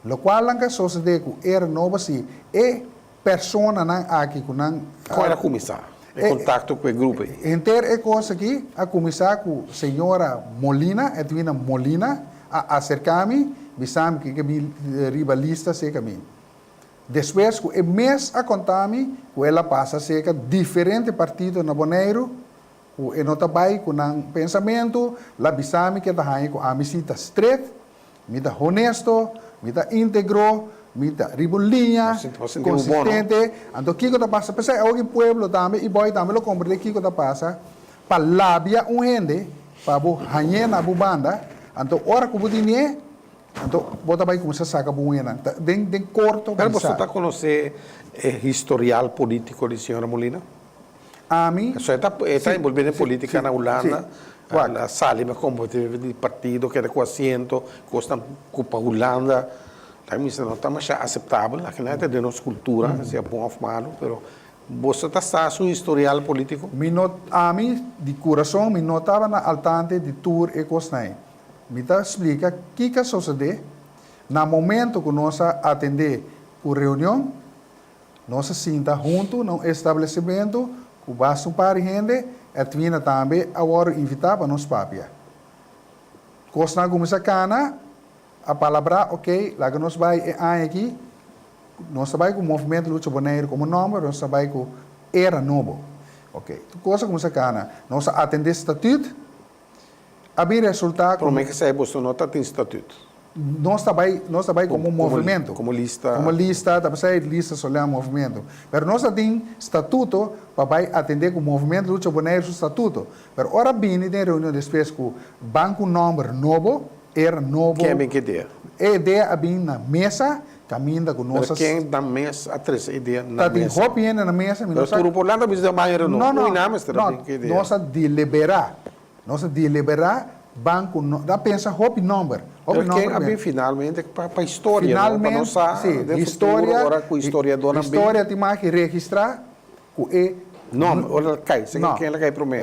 Lokual nan ka sosodé ku e renoba si e personanan aki ku nan. Kon el a kuminsá e kontakto ku e grupo ei? Henter e kos aki a kuminsá ku señora Molina, Edwina Molina, a aserká mi, bisa mi ku e ke bin riba lista serka mi. Despues ku e mes a konta mi ku el a pasa serka diferente partido na Boneiru, ku e no ta bai ku nan pensamentu, la bisa mi ku e ta haña ku ami si ta stret, Mi ta honesto, mi ta íntegro, mi ta riba un liña, konsistente. Anto kiko ta pasa? P'esei awor ki pueblo tambe i bòi tambe lo komprendé kiko ta pasa pa labia un hende pa bo hañ'é na bo banda. Anto ora ku bo tinié, anto bo ta bai kuminsá saka bo uñanan. Ta den den korto Pero boso bisa. ta konosé e historial polítiko di señora Molina? Ami. So e ta e ta Sí, envolví den sí, polítika sí, na sí. Hulanda, Wak. a sali pa kompetir di partido, keda ku asiento, kosnan ku pa Hulanda ta mester no ta masha aseptabel, akinan ta den nos kultura, sea bon òf malu, pero boso ta sa su historial polítiko? Mi no, ami di kurason mi no tabata na altante di tur e kosnan ei. Mi ta splika kiko a sosodé na momento ku nos a atendé ku reunion, Nos a sinta huntu na un establesimentu ku basta un par di hende, Edwina tambe a wòrdu invitá pa nos papia. Kosnan a kuminsá kana, a palabrá, oke, laga nos bai e aña akí, nos ta bai ku Movementu Lucha Boneiru komo nòmber, nos ta bai ku Era Nobo. Oke, tur kos a kuminsá kana. Nos a atendé statüt, a bin resultá ku. Promé k'esei boso no ta tin statüt. Nos ta bai, nos ta bai komo movementu. Komo lista. Komo lista, ta pasá e lista Soleá Movementu. Pero nos ta tin statuto pa bai atendé ku Movementu Lucha Boneiru su statuto. Pero ora bini den reunion despues ku ban ku nòmber nobo, era nobo. Ken a bin ku idea? E idea a bin na mesa, kaminda ku nos a. Pero ken na mes a trese e idea na mesa? Ta tin hopi hende na mesa, mi no sa. Pero tur por lanta bisa den baño reno. No, no, Ui nan mester a bin ku idea. No, nos a deliberá. Nos a deliberá ban ku no ta pensa hopi nomber, hopi Pero ken nomber a bin bin. finalmente pa pa historia no, pa nos Finalmente, sa sí, den futuro historia, ora ku historiadornan bin. historia tin mas ki registrá ku e. Nomber, ora el kai, sa No, ken el a kai promé.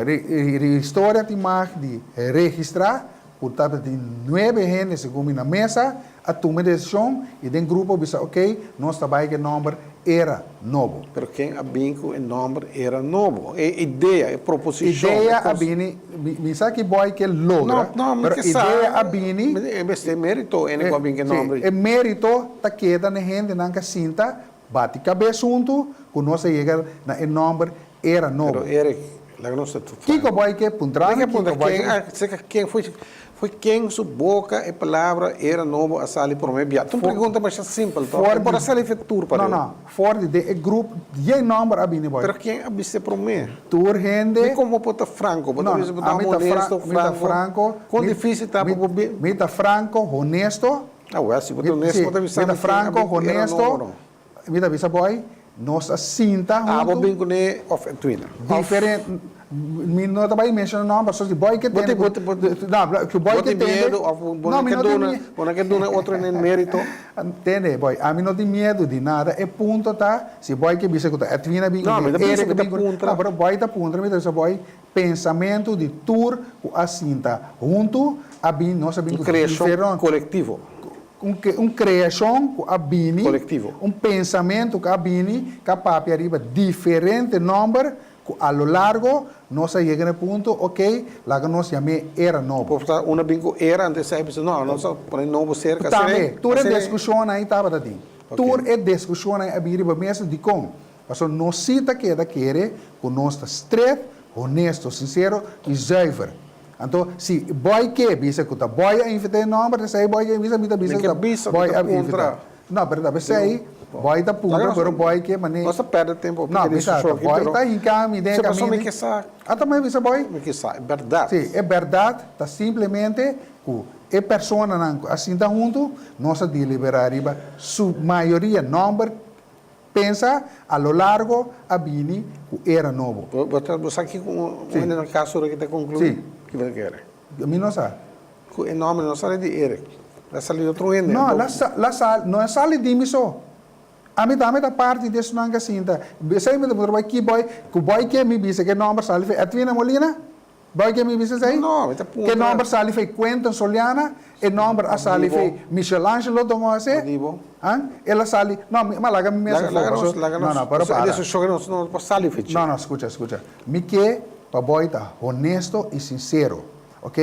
historia tin mas di registrá ku tabatin nuebe hende segun mi na mesa a tuma e desishon i den grupo a bisa ok, nos ta bai ku e nomber Era Nobo. Pero ken a bin ku e nomber Era Nobo? E idea, e proposishon, e Idea a kos. bini, mi sa ki boy ke logra, No, no, mi pero ke sa, idea a bini. E mester merito ene ku a bin ku e nomber. Sí, e merito ta keda na e hendenan ku a sinta bati kabes huntu ku nos a yega na e nomber Era Nobo. Pero Eric, laga nos ta franco. Kiko boy ke puntra mi? Mi ke puntra Kiko boy ken ke. a, seka ken foi. Fo'i ken su boka e palabra Era Nobo a sali promé bia? Ta un pregunta masha simpel, tòg? E por a sali fe tur pareu. No, no. For di den e grup dje nòmber a bini boy. Pero ken a bis'é promé? Tur hende. Di kon bo por ta franko? Bo ta bisa bo ta No, no. honesto, franko. Mi ta franko. Kon difísil ta pa bo bi. Mi ta franko, honesto. Awel, si bo ta honesto, bo ta bisa mi ken a bin ku Era Nobo no. Mi ta bisa boy, nos a sinta huntu. Abo bin kuné of Edwina? Diferente, mi no ta bai menciona nomber, so si boy ke tende ku, no, ku boy Bo ke tin tende. miedu of bo no ke duna, bo no ke duna otro hende merito? Tende boy, ami no tin miedu di nada, e punto ta, si boy ke bisa ku ta Edwina bin No, kuné, mi ta bisa Eric mi ta bin kuné, puntra. no, pero boy ta puntra, mi ta bisa boy, pensamentu di tur ku a sinta huntu a bin, nos a bin Un ku kreashon diferente. kolektivo. Un kreashon ku a bini, Kolektivo. un pensamentu ku a bini ku a papia riba diferente nòmber ku a lo largo nos a yega na e punto, oke, laga nos yam'é Era Nobo. Por ta un a bin ku era, antes esei a bisa, no, nos a pone nobo serka. Tambe, tur e diskushonnan ei tabata tin. Tur e diskushonnan ei a bini riba mesa, dikon? Pasobra nos sí ta keda kere ku nos ta stret, honesto, sinsero i zuiver. Anto, si boy ke bisa ku ta boy a invitá e nòmber, esei boy ke bisa, mi ta bisa Mi ku ke ta bisa, mi boy ta a invitá. puntra. No, pero ta p'esei, boy ta puntra, pero boy ke manera. Nos ta pèrdè tempu No, pa mi sa, diskusshon aki, boy pero ta hinká mi den e si pasobra mi kaminda. ke sa. Ata mi a bisa boy. Mi ke sa e bèrdat. Sí, e bèrdat ta simplemente ku e personanan ku a sinta huntu, nos a deliberá riba su mayoria nòmber Pensa a lo largo a bini ku era nobo. Bo ta bo sa kiko un hende na kas ora ki ta konkluí? Sí. Ki bo ta kere? Mi no sa. Ku e nòmber no sali di Eric. La sali di otro hende. No, la sa la sali, no a sali di mi so. Ami tambe ta parti di esnan ku a sinta. Esei mi ta puntra bo ki boy, ku boy ke mi bisa ku e nòmber sali for Edwina Molina? Boy ke mi bisa esei? No, mi ta puntra. Ke nòmber sali fei Quentin Soliana? E nòmber a sali fei Michelangelo Dongose? Di bo. Han? El a sali, no, mi, ma laga mi mesa Laga, laga afó, nos, paso, laga no, nos. no, pero Paso e para. desishon nos no por sali fei dje. No, no, skucha, skucha. Mi ke pa boy ta honesto i sinsero, ok?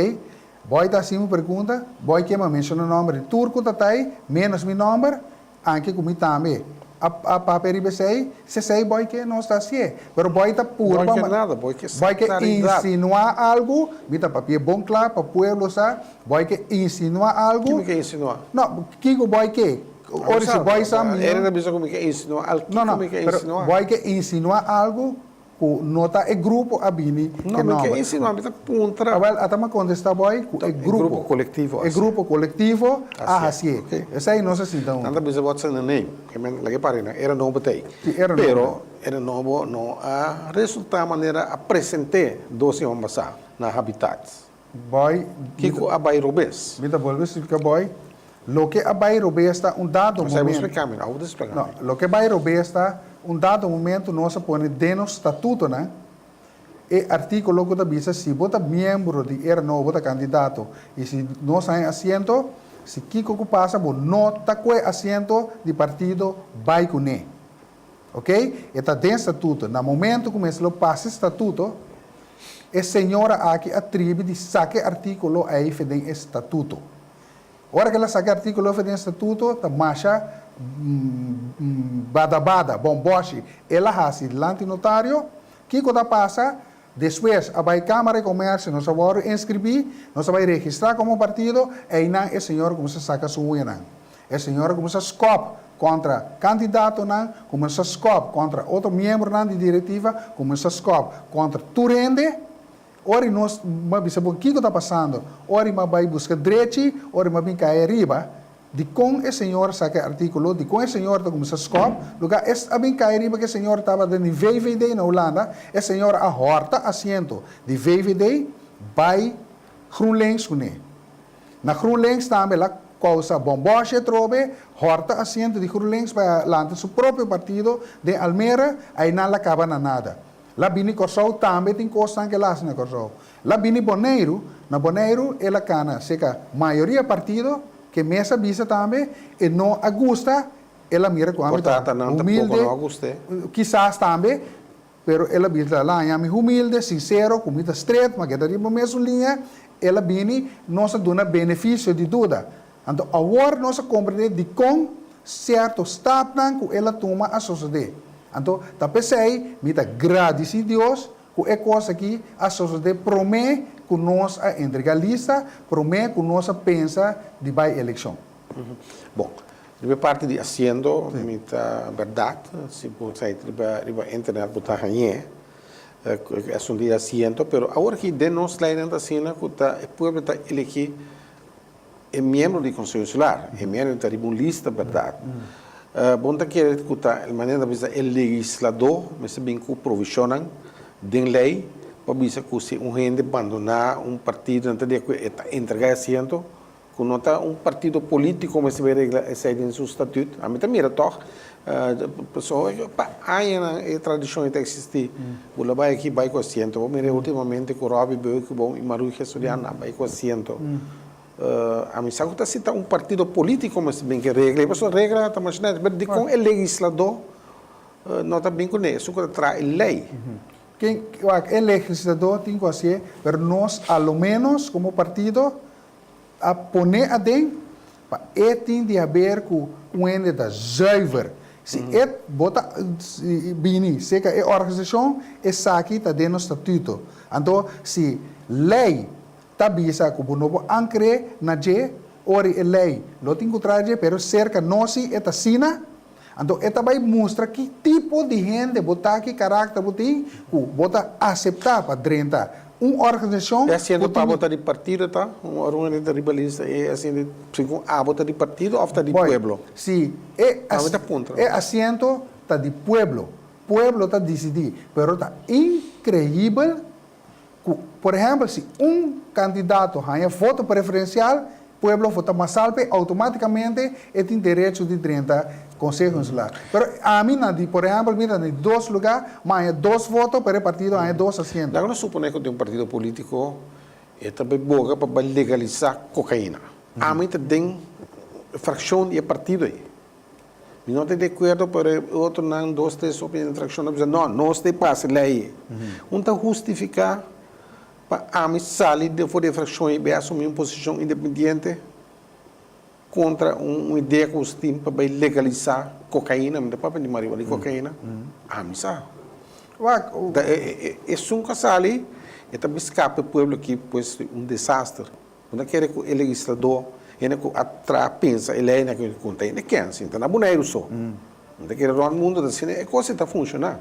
Boy ta hasi mi pregunta, boy ke ma menshona nòmber di tur ku ta ta ei, ménos mi nòmber, Anke ku mi tambe a a papia riba esei, si esei boy ke nos ta hasié. Pero boy ta purba Boy ke nada, boy ke boy ke claridad. insinuá algu, mi ta papi'é bon kla pa pueblo sa, boy ke insinuá algu. Ki mi ke insinuá? No, kiko boy ke? Ora si boy sa mi. Eren ta bisa ku mi ke insinuá algu, No, kiko no, mi ke pero insinuá? boy ke insinuá algu Ku no ta e grupo a bini ke No, mi nomber. ke insinua, mi ta puntra. Awel, ata mi a kontestá boy ku e E grupo. grupo kolektivo E hasié. grupo kolektivo a Hasié, hasié. ok. Esei nos a sinta Nan huntu. ta bisa what's in a name. Ke men laga e pari nan, era nobo ta ei. Si, era nobo. Pero era nobo no a resultá manera a present'é dos siman pasá na Habitat. Boy, mi ta. Kiko a bai robes? Mi ta bolbe splika boy, loke a bai robes ta un dado Esei bo momento. splika mi, no, abo ta splika No, mi. loke bai robes ta un dado momento nos a pone den nos statutonan e artíkulo ku ta bisa si bo ta miembro di era nobo, bo ta kandidato i si nos haña asiento, si kiko ku pasa bo no ta kue asiento di partido bai kuné. Ok, e ta den statuto. Na momento ku mester lo pasa e statuto, e señora aki a tribi di saka e artíkulo ei fe den e statuto. Ora ku el a saka e artíkulo fe den e statuto, ta masha badabada, bòmbòshi, el a hasi dilanti notario. Kiko ta pasa? Despues a bai Kámara di Komèrsio, nos a wòrdu inskribí, nos a bai registrá komo partido, einan e señor a kuminsá saka su uñanan. E señor a kuminsá skòp kontra kandidatonan, kuminsá skòp kontra otro miembronan di direktiva, kuminsá skòp kontra tur hende. Ora i nos a bisa bo kiko ta pasando, ora i mi a bai buska drechi, ora i mi a bin kai ariba, Dikon e señor saka e artíkulo? Dikon e señor ta kuminsá skòp? Lugá es a bin kai riba ku e señor tabata den di VVD na Hulanda, e señor a hòrta asiento di VVD bai GroenLinks kuné. Na GroenLinks tambe el a kousa bòmbòshi atrobe, hòrta asiento di GroenLinks bai a lanta su propio partido den Almere, einan la kaba na nada. La bini Kòrsou tambe tin kosnan ku el a hasi na Kòrsou. La bini Boneiru, na Boneiru el a kana seka mayoria partido ke mes a bisa tambe e no a gusta, el a mira ku ami Por ta tata nan tampoco humilde, no a gust'é. kisas tambe, pero el a bisa la haña mi humilde, sinsero, ku mi ta stret, ma ke ta riba mesun liña, el a bini nos a duna benefisio di duda. Anto awor nos a komprendé dikon sierto stapnan ku el a tuma a sosodé. Anto ta p'esei mi ta gradisí Dios ku e kos akí a sosodé promé ku nos a entregá lista, promé ku nos a pensa di bai elekshon. Bon, riba e parti di asiento mi ta bèrdat, si bo sa riba riba internet bo ta hañ'é e asuntu di asiento, pero awor aki den nos leinan ta asina ku ta e pueblo ta elegí e miembro di Konseho Insular, e miembro ta riba un lista bèrdat. Bo no ta kere ku ta e manera ta bisa e legisladó mester bin ku provishonnan den lei pa bisa ku si un hende bandoná un partido nan ta di ku e ta entregá e asiento ku no ta un partido polítiko mester bai regla esei den su statut. Ami ta mira tòg pasobra pa añanan e tradishon ei ta eksistí. Bo lo bai aki bai ku asiento. Bo mira últimamente ku Robby Beukeboom i Marugia Soriano a bai ku asiento. Ami sa ku ta si ta un partido polítiko mester bin ku e regla ei pasobra regla ta masha nèt. Pero dikon e legisladó no ta bin kuné? Esun ku ta traha e lei. Ken, wak, e legisladó tin ku hasié, pero nos a lo ménos komo partido a pone aden pa e tin di haber ku un hende ta zuiver. Si e bo ta bini serka e organisashon, esaki ta den nos statuto. Anto si lei ta bisa ku bo no por ankr'é na dje, ora e lei lo tin ku traha dje, pero serka nos si e ta asina, anto e ta bai mustra ki tipo di hende bo ta, ki karakter bo tin, ku bo ta aseptá pa drenta un organisashon E asiento ku pa tin abo ta di partido ta? Un ora un hende ta riba lista e asiento segun abo ta di partido òf ta di Boy, pueblo? si e Abo ta puntra. e asiento ta di pueblo, pueblo ta disidí, pero ta inkreibel ku, por ehèmpel, si un kandidato haña voto preferensial, pueblo vota masal p'e, outomátikamente e tin derecho di drenta Konseho Insular. Pero ami na di, por ehèmpel, mi ta na di dos lugá, mi haña dos voto, pero e partido haña dos asiento. Laga nos suponé ku tin un partido polítiko e ta bai boga pa bai legalisá kokaina. Ami ta den e frakshon di e partido ei. Mi no ta di akuerdo, pero e otronan, dos, tres hopi den e frakshon a bisa, no, nos ta pasa e lei ei. Un ta hustifiká pa ami sali for di e frakshon ei bai asumí un posishon independiente kontra un idea ku nos tin pa bai legalisá kokaina, mi ta papia di marihuana, di kokaina, ami sa. Ta esun ku a sali e ta bai skapa e pueblo aki pues di un desaster. Bo ta kere ku e legisladó, hende ku a traha pensa e leinan ku konta hende kens, ta na Boneiru so. Bo ta kere rònt mundu ta asina e kos ei ta funshoná.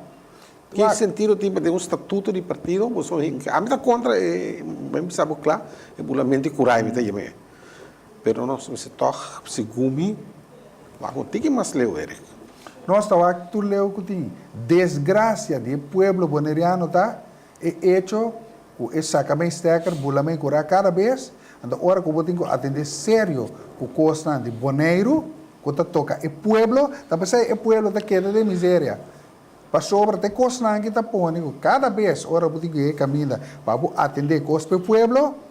Ki sentido tin pa den un statuto di partido bo so hinka? Ami ta kontra e, mi bisa bo kla, e bulamento di kurai mi ta yama e. Pero nos mester tòg segun mi wak un tiki mas leu, Eric. Nos ta wak tur leu ku tin. Desgrasia di e pueblo boneriano ta e echo ku e saka men steker bula men kurá kada bes, anto ora ku bo tin ku atendé serio ku kosnan di Boneiru ku ta toka e pueblo, ta p'esei e pueblo ta keda den miseria. Pasobra ta e kosnan aki ta pone ku kada bes ora bo tin ku yega e kaminda pa bo atendé kos pa e pueblo,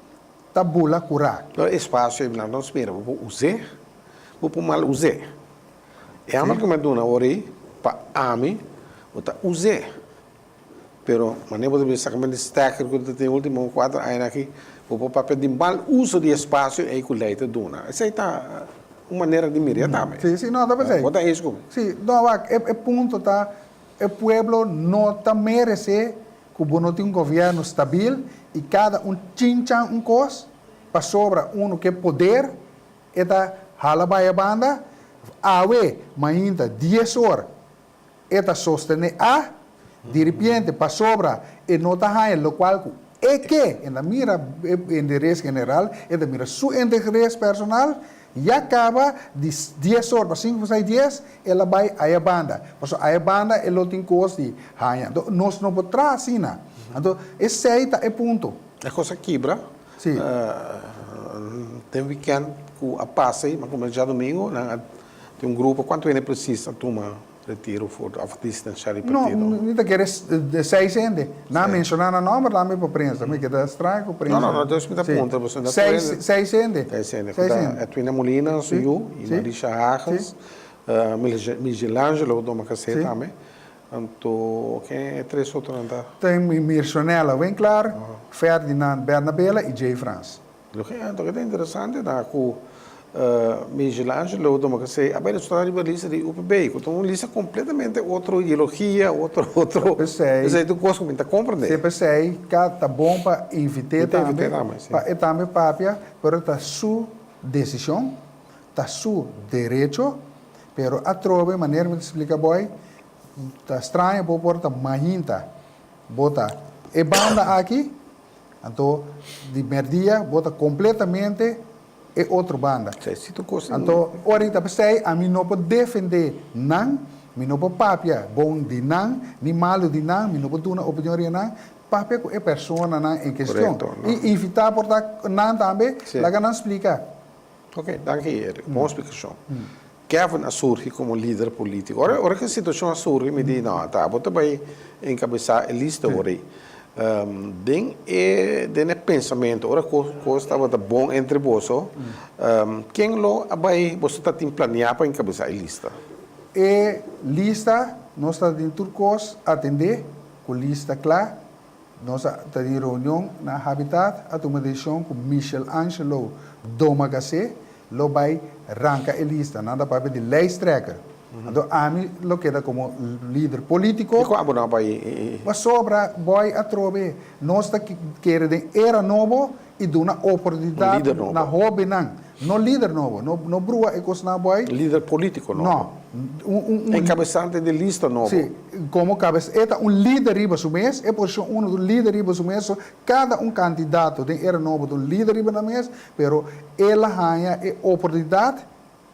ta bula kurá. No espasio ei nan nos mira, bo por us'é, bo por mal us'é. E hamber ku mi a duna awor ei, pa ami, bo ta us'é. Pero manera bo ta bisa sacamento di stekker cu ta tin ultimo cuater aña aki, bo por papia di mal uso di espacio ey cu ley ta duna. Esey ta un manera di miria tambe. Si, si, no, ta pesey. Bo ta eens cu mi? Si, no, wak, e punto ta, e pueblo no ta merece cu bo no tin un gobierno stabil y cada un chinchan un cos, pasobra uno ke poder, e ta hala bay a banda, awe mainta dies or, E ta sostené a, diripiente, pasobra e no ta haña lokual ku e ke. E ta mira e interes general, e ta mira su interes personal, ya kaba di dies or pa sinku pasá dies, el a bai aya banda. Pasobra aya banda e lo tin kos di haña. Anto nos no por traha asina. Anto esei ta e punto. E kos a kibra. Sí. Den wikènt ku a pasa ei, mas djadumingu, nan a Tin un grupo, kuantu hende presis a tuma retiro for òf distansiá di No, partido? mi ta kere seis hende. Nan a menshoná nan nòmber tambe pa prensa. Mi keda straño ku No, no, prensa. no, dus mi ta Sí. puntra pasobra nan tur Seis, hende. seis hende. Seis hende. Ku Seis ta hende. Edwina Molina, su Sí, yu, i sí, Marisha Hagens, sí. Michelangelo toma kasé Sí. tambe. Anto ken e tres otronan ta? Tin Mirshonella Winklaar, Ferdinand Bernabela i Jay Frans. Loke ta interesante ta ku. Michelangelo Domacassé a bai resultá riba lista di UPB, ku ta un lista kompletamente otro ideologia, otro, otro. P'esei. Esei ta un kos ku mi ta komprendé. Sí, p'esei ka ta bon pa invit'é Mi ta tambe, invit'é tambe, sí. pa e tambe papia, pero ta su desishon, ta su derecho, pero atrobe manera mi ta splika boy, ta straño bo por ta mainta bo ta e banda aki, anto di merdia bo ta kompletamente e otro banda. Anto ora i ta p'esei ami no por defendé nan, mi no por papia bon di nan, ni malu di nan, mi no por duna opinion riba nan, papia ku e personanan en kestion. I invitá por ta nan tambe, laga nan splika. Ok, danki Eric, bon splikashon. Kevin a surgi komo lider polítiko. Ora ora ku e situashon a surgi mi di no, ta bo ta bai enkabesá e lista ora ei. Den e den e pensamentu ora ku kos tabata bon entre boso, ken lo a bai boso ta tin planiá pa enkabesá e lista? E lista nos ta tin tur kos atendé ku lista kla. Nos a ta den reunion na Habitat a tuma decision cu Michel Angelo Domacassé lo bay ranca e lista. Nan ta papia di lijsttrekker. Anto ami lo keda como lider politico. Dicon abo no a bay? Pasobra boy atrobe nos ta kere den era nobo y duna oportunidad na hobennan. No lider nobo, no no brua e cosnan boy. Lider politico nobo. No. Un un un. Encabezante di lista nobo. Si, como cabes e ta un lider riba su mes, e posicion uno ta un lider riba su mes, so cada un candidato den era nobo ta un lider riba nan mes, pero el a haña e oportunidad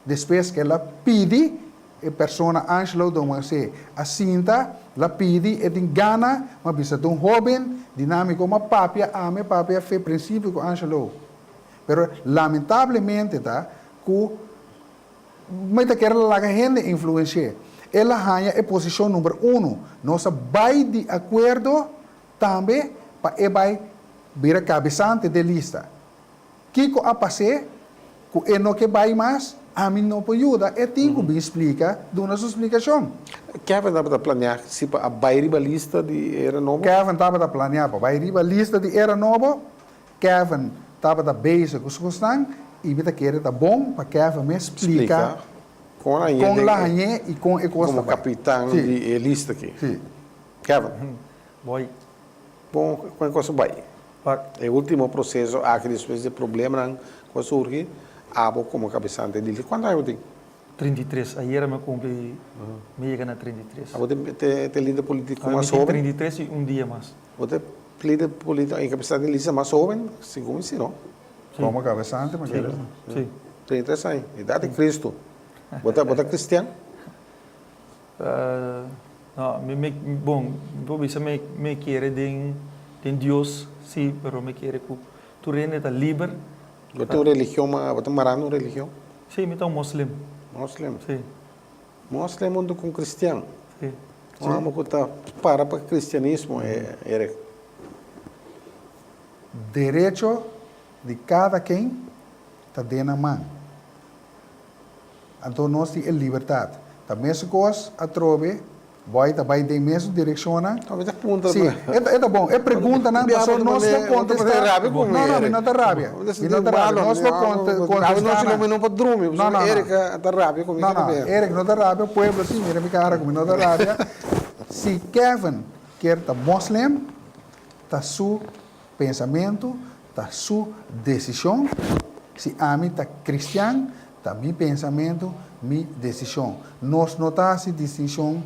Despues ke el a pidi, e persona Angelo Domarsé a sinta, el a pidi, e tin gana, ma bisa ta un hoben dinamiko, ma papia ami papia fe prinsipio ku Angelo. Pero lamentablemente ta ku mi ta kere laga hende influensh'é. El a haña e posishon number uno. Nos a bai di akuerdo tambe pa e bai bira kabesante den lista. Kiko a pas'é ku e no ke bai mas? Ami no por yuda, e tin ku bin splika, duna su splikashon. Kevin tabata planeá si pa a bai riba lista di era nobo? Kevin tabata planeá pa bai riba lista di era nobo. Kevin tabata bezig ku su kosnan i mi ta kere ta bon pa Kevin mes splika kon la hañ'é i kon e kos ta bai. Komo kapitan di e lista aki. Sí. Kevin. Boy. Bon, kon e kos a bai? Pa. E ultimo proceso aki despues di e problemanan cu a surgi, abo como cabesante di Cuanto aña bo tin? 33, ayera mi a cumpli, mi yega na 33. Abo ta e lider politico mas hoben? Mi tin 33 y un dia mas. Bo ta e lider politico y cabesante di lista mas hoben? Segun mi si, no? Si. Como cabesante mi kere. Si. 33 aña, edad di Cristo. Bo ta, bo ta cristian? No, mi mi bon, mi por bisa mi mi kere den den Dios si, pero mi kere ku tur hende ta liber. Bo tin un religion ma bo ta mará na un religion? Si, mi ta un moslim. Moslim? Si. Moslim huntu ku un kristian? Si. Un hòmber ku ta para pa kristianismo, Eric. Derecho di kada ken ta den nan man. Anto nos tin e libertad. Ta mesun cos atrobe, boy ta bay den mesun direccionnan. No, mi ta puntra. Si, e ta, e ta bon. E preguntanan pasobra nos por contesta. No, no, mi no ta rabia. Mi no ta rabia. Nos por contesta nan. Mi no por drumi, pasobra Eric ta rabia cu mi. No, no, Eric no ta rabia, pueblo si mira mi cara cu mi no ta rabia. Si Kevin kier ta moslim, ta su Pensamentu ta su desishon, si ami ta kristian, ta mi pensamentu, mi desishon. Nos no ta hasi distinshon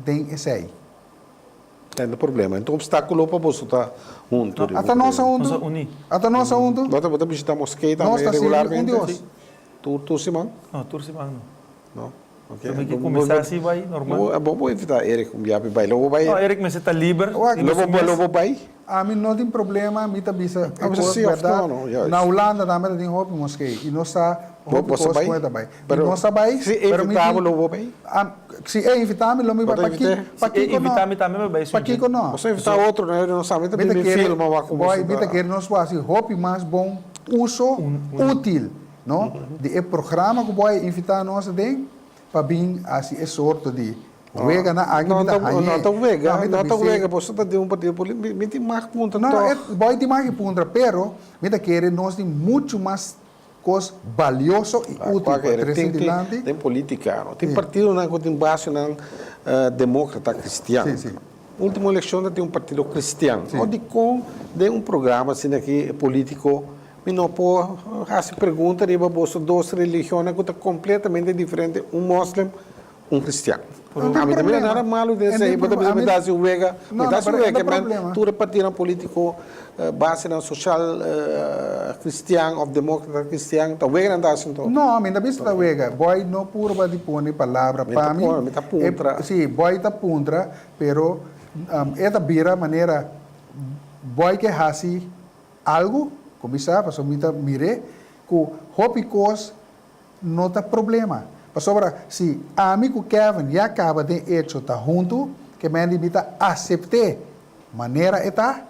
den esei. Tende problema. Enton obstáculo pa boso ta huntu riba un Ata nos a Nos huntu? a uní. Ata nos a huntu? Bo ta bo ta bishita moskee Nos tambe ta sirbi un regularmente? Dios. Tur tur siman? No, tur siman no. No? Ok. Lo mi ke kuminsá así bai normal. Bo por invitá Eric un bia pa e bai. Lo bo bai? No, Eric mester ta liber. Wak. Lo bo lo bo bai? Ami no tin problema, mi ta bisa e Ah, bisa kos sí òf bèrdat. no, no, juist. Na Hulanda tambe ta tin hopi moskee i nos sa Bo hopi bo sa kos bai? ku e ta bai. Mi Pero no sa bai, si e pero mi invitá bo tin lo bo bai? Am, si e invitá mi lo mi Bo bai. ta Paki invit'é? Si e pakiko no? invitá mi tambe mi bai su dje. Pakiko no? Bo sa invitá otro, no? No sa mi ta Mi ta bin kere, filma wak ku boy, boso mi ta ta. kere nos por hasi hopi mas bon uso útil. No, di e programa ku bo a invitá nos aden pa bin hasi e sorto di weganan aki mi ta hañ'é. No ta wega, No, mi ta no ta bis'é. wega, boso ta den un partido polítiko, mi tin mag puntra No, no, tòg. e, bo tin mag di puntra, pero mi ta kere nos tin muchu mas. Kos balioso i útil pa trese dilanti. Den polítika no tin partidonan ku tin basenan demókrata kristian. Último elekshon ta tin un partido kristian. O dikon den un programa asina aki polítiko mi no por hasi pregunta riba boso dos religionnan ku ta kompletamente diferente, un mòslem, un kristian. Ami ta mira nada malu den esei, bo ta bisa mi ta hasi un wega, mi ta hasi un wega, men tur e partidonan politico, basenan social kristian of democrata kristian, ta wega nan ta hasi anto? No, mi ta bisa ta wega, boy no purba di pone palabra pa mi, Mi ta puntra. Si, boy ta puntra, pero e ta bira manera boy ke hasi algu, ku mi sa, pasobra mi ta mir'é, ku hopi kos No ta problema. Pasobra si ami ku Kevin ya kaba den echo ta huntu, ke men di mi ta asept'é manera e ta,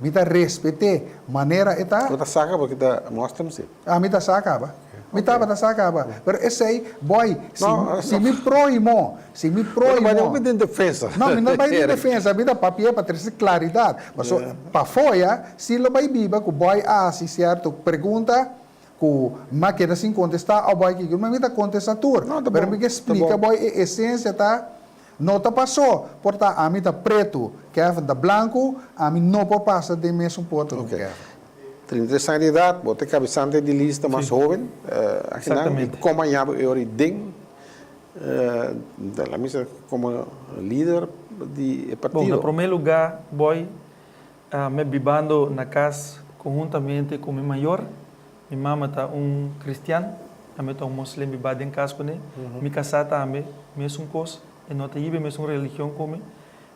mi ta respet'é manera e ta. Bo ta sa kaba ki ta moslim si? Ami ta sa kaba. Mi tabata sa kaba. Pero esei, boy, si si mi prohimo, si mi prohimo. Bo ta bai hopi den defensa. No, mi no bai den defensa, mi ta papia pa trese klaridat. Pasobra pafoya si lo bai biba ku boy a hasi sierto pregunta, Ku m'a keda sin kontestá òf boy kiko mi ta kontestá tur. No, ta Pero bon, mi ke ta splika bon. boy e esensia ta no ta pasó por ta ami ta pretu, Kevin ta blanku, ami no por pasa den mesun porta ku Ok. Kevin. 33 aña di edat, bo ta e kabesante di lista mas hóben akinan i Exactamente. komo a yaba e ora i den la misa komo lider di e Bon, na partido. promé lugá boy Mi bibando na kas konhuntamente ku mi mayor. Mi mama ta un kristian, ami ta un moslem bibá den kas kuné. Mi kasá tambe, mesun kos, e no ta yiba e mesun religion ku mi,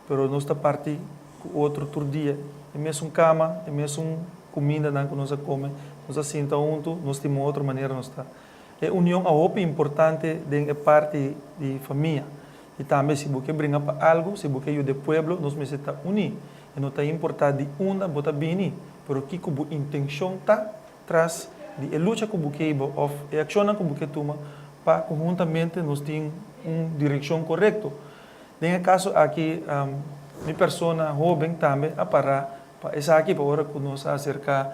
pero nos ta parti ku otro tur dia. E mesun kama, e mesun kumindanan ku nos a kome, nos a sinta huntu, nos tin un otro manera nos ta. E union a hopi importante den e parti di famia. I tambe si bo ke bringa pa algu, si bo ke yuda e pueblo, nos mester ta uní. E no ta importá di unda bo ta bini, pero kiko bo intenshon ta tras di e lucha ku bo ke hiba òf e akshonnan ku bo ke tuma pa konhuntamente nos tin un direkshon korekto. Den e kaso aki mi persona hóben tambe a pará pa esaki, pa ora ku nos a aserká,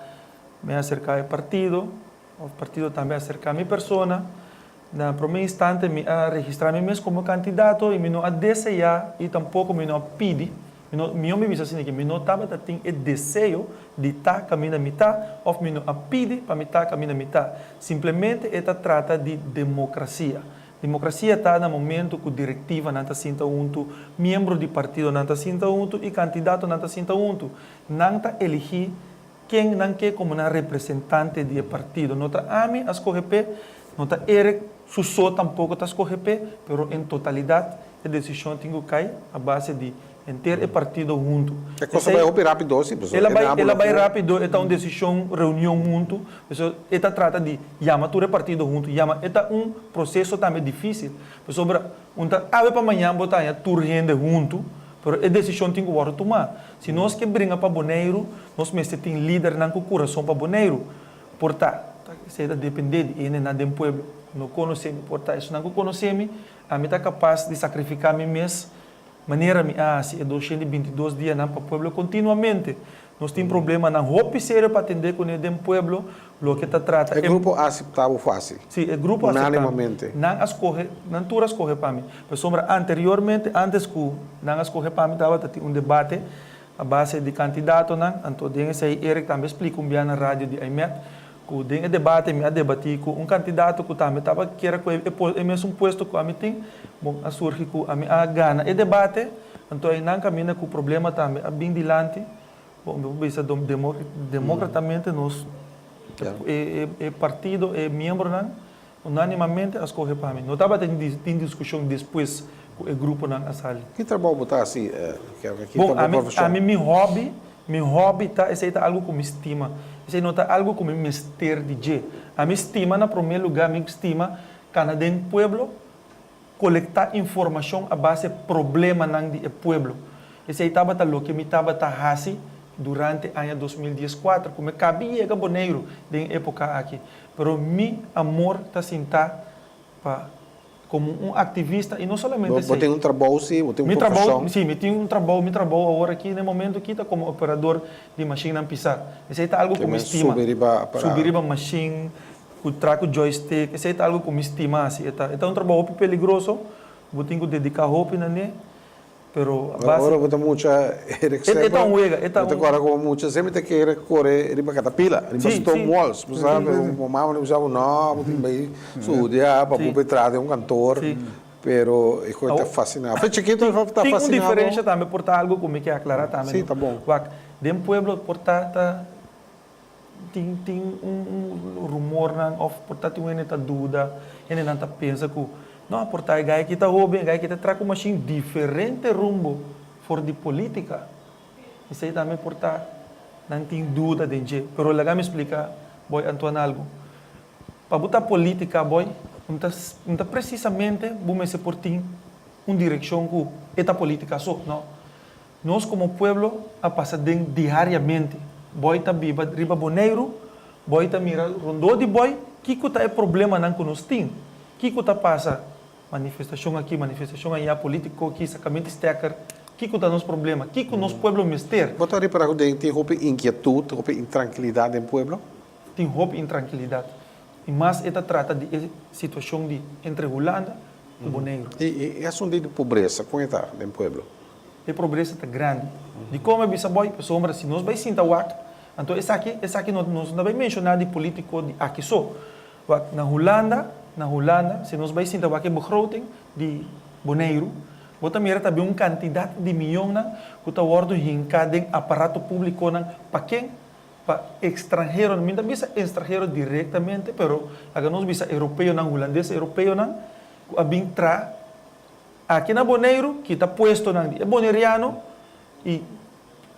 mi a aserká e partido òf partido tambe a aserká mi persona. Na promé instante mi a registrá mi mes komo kandidato i mi no a deseá i tampoko mi no a pidi, mi no, mihó mi bisa asina ke mi no tabata tin e deseo di ta kaminda mi ta òf mi no a pidi pa mi ta kaminda mi ta. Simplemente e ta trata di demokrasia. Demokrasia ta na momento ku direktivanan ta sinta huntu, miembro di partidonan ta sinta huntu i kandidatonan ta sinta huntu. Nan ta eligí Ken nan ke komo nan representante di e partido. No ta ami a skohe p'e, no ta Eric su so tampoko ta skohe p'e, pero en totalidat e desishon tin ku kai a base di henter e partido huntu. E kos a bai hopi rápido si, pasobra El a e bai, na el a bai ku. rápido, e ta un desishon, reunion huntu, pasobra e ta trata di yama tur e partido huntu, yama, e ta un proseso tambe difísil, pasobra un ta awe pa mañan bo ta haña tur hende huntu, pero e desishon tin ku wòrdu tumá. Si nos ke bringa pa Boneiru, nos mester tin lidernan ku kurason pa Boneiru. Por ta, esei ta dependé di hendenan den pueblo ku no konosé mi. Por ta esunnan ku konosé mi, ami ta kapas di sakrifiká mi mes manera mi a hasi e 222 dianan pa pueblo kontinuamente. Nos tin problemanan hopi serio pa atendé kuné den pueblo, loke ta trata E grupo a aseptá bo fásil? Sí, e grupo a aseptá mi. Unánimamente? Nan a skohe, nan tur a skohe pa mi. Pasobra anteriormente, antes ku nan a skohe pa mi tabata tin un debate a base di kandidatonan, anto den esei Eric tambe a splika un bia na radio di Aimet ku den e debate mi a debatí ku un kandidato ku tambe tabata kier a kohe e mesun puesto ku ami tin, bon a surgi ku ami a gana e debate, anto einan kaminda ku problema tambe a bin dilanti. Bon, mi por bisa democratamente nos e partido, e miembronan unanimamente a scoge pa mi. No tabata tin discusion despues cu e gruponan a sali. Ki trabou bo ta haci, Kevin? Ki Bon, ta bo profesion? ami mi hobby, mi hobby ta, esey ta algo cu mi stima. Esey no ta algo cu mi mester di dje. Ami stima na prome lugar, mi stima cana den pueblo, Kolektá informashon a base problemanan di e pueblo. Esei tabata loke mi tabata hasi durante aña 2014, ku mi kabi yega Boneiru den e époka aki. Pero mi amor ta sintá pa Komo un aktivista i no solamente Bo esei. tin un trabou si, bo tin un Mi trabou, profeshon. si, mi tin un trabou, mi trabou awor aki na e momento aki ta komo operador di mashinnan pisá. Esei ta algu Ke ku mi men stima. subi riba aparato. Subi riba mashin, ku traha ku joystick, esei ta algu ku mi stima hasi. E ta, e ta un trabou hopi peligroso, bo tin ku dediká hopi na ne. Pero a base. Ora bo ta mucha Eric E ta un wega, e ta Bo ta un. kòrda komo mucha semper ta kere kore riba katapila, riba stone walls. Bo sa, bo mama ta bisa bo, no, bo tin bai studia pa bo por traha den un kantor. Pero e kos ta fasina. Fe chikito ta fasina bo. Tin un diferensha tambe por ta algu ku mi ke aklará tambe. Si, ta bon. Wak, den pueblo por ta ta. Tin tin un rumornan of por ta tin un hende ta duda, hendenan ta pensa ku no por ta e gai aki ta hoben, e gai aki ta traha ku mashin diferente rumbo for di politica. Esei tambe por ta nan tin duda den dje. Pero laga mi splika boy Antoine algu. Pa bo ta politica boy, un ta un ta precisamente bo mester por tin un direccion ku e ta politica so, no. Nos komo pueblo a pasa den diariamente. Boy ta biba riba Boneiru, Boy ta mira rondó di Boy kiko ta e problemanan ku nos tin, kiko ta pasa, manifestashon aki, manifestashon ayá, polítiko aki, sakamenti stekker, kiko ta nos problema, kiko nos pueblo mester. Bo ta ripará ku den tin hopi inkietut, hopi intrankilidat den pueblo? Tin hopi intrankilidat. I mas e ta trata di e situashon di entre Hulanda ku Boneiru. I e asuntu di pobresa, kon e ta den pueblo? E pobresa ta grandi. Dikon mi a bisa boy? Pasobra si nos bai sinta wak, anto esaki, esaki no, nos no ta bai menshoná di polítiko di aki so. Wak, na Hulanda, na Hulanda, si nos bai sinta wak e begroting di Boneiru, bo ta mira ta bin un kantidat di mionnan ku ta wòrdu hinká den aparato públikonan pa ken? Pa ekstranheronan. Mi no ta bisa estranhero direktamente, pero laga nos bisa europeonan, hulandes europeonan ku a bin tra Aki na Boneiru kita puestonan di e boneriano i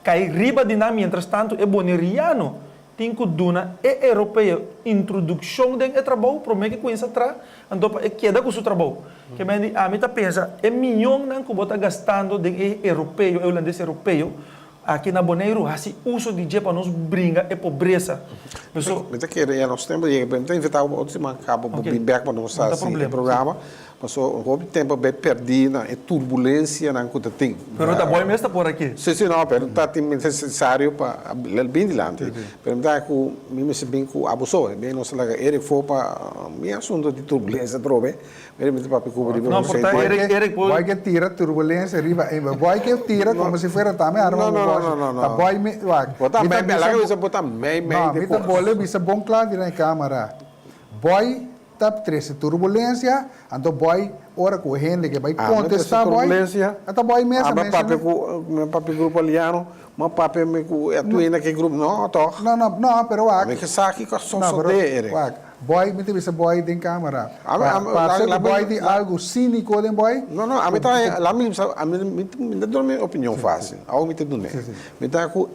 kai riba di nan mientras tanto e boneriano tin ku duna e europeo introdukshon den e trabou promé ke kuinsa tra anto pa e keda ku su trabou. Ke men di ami ta pensa e mionnan ku bo ta gastando den e europeo e hulandes europeo aki na Boneiru hasi uso di dje pa nos bringa e pobresa. Paso. Mi ta kere ya nos tempo yega pero mi ta invita bo otro siman kaba bo bin bek pa nos hasi e programa. Paso hopi tempo a bay perdi na e turbulencianan cu ta tin. Pero ta boy mes ta por aki. Si, si, no, pero ta tin necesario pa el bin dilanti. Pero mi ta haña cu mi mester bin cu abo so. E bin nos a laga Eric for pa mi asunto di turbulencia atrobe. Pero mi ta papia cu bo riba No, por ta Eric, Eric por. Boy ke tira turbulencia riba e boy ke tira como si fuera ta mi arma No, no, no, no, no. Ta boy mi, wak. Bo ta mei, laga bisa bo ta mei, mei No, di mi ta cos. bole bisa bon cla dina e camara. Boy ta trece turbulencia, anto boy ora cu hende ke bay Ami trece contesta boy, turbulencia. ata boy mes a Ami papia menciona. cu mi papia grupo aliano, mi papia mi cu e tuina ke grupo, no toch? No, no, no, pero wak. Ami ke sa kico a No, pero sosode, Eric. wak, boy, mi ta bisa boy den camera. Ami, Pa, ami, parce la, cu boy la, tin la, algo cinico den boy. No, no, ami cu, ta, cu, la mi bisa, ami, mi, mi ta duna mi opinion facil, awo mi ta dun'e. Si, si. Mi ta cu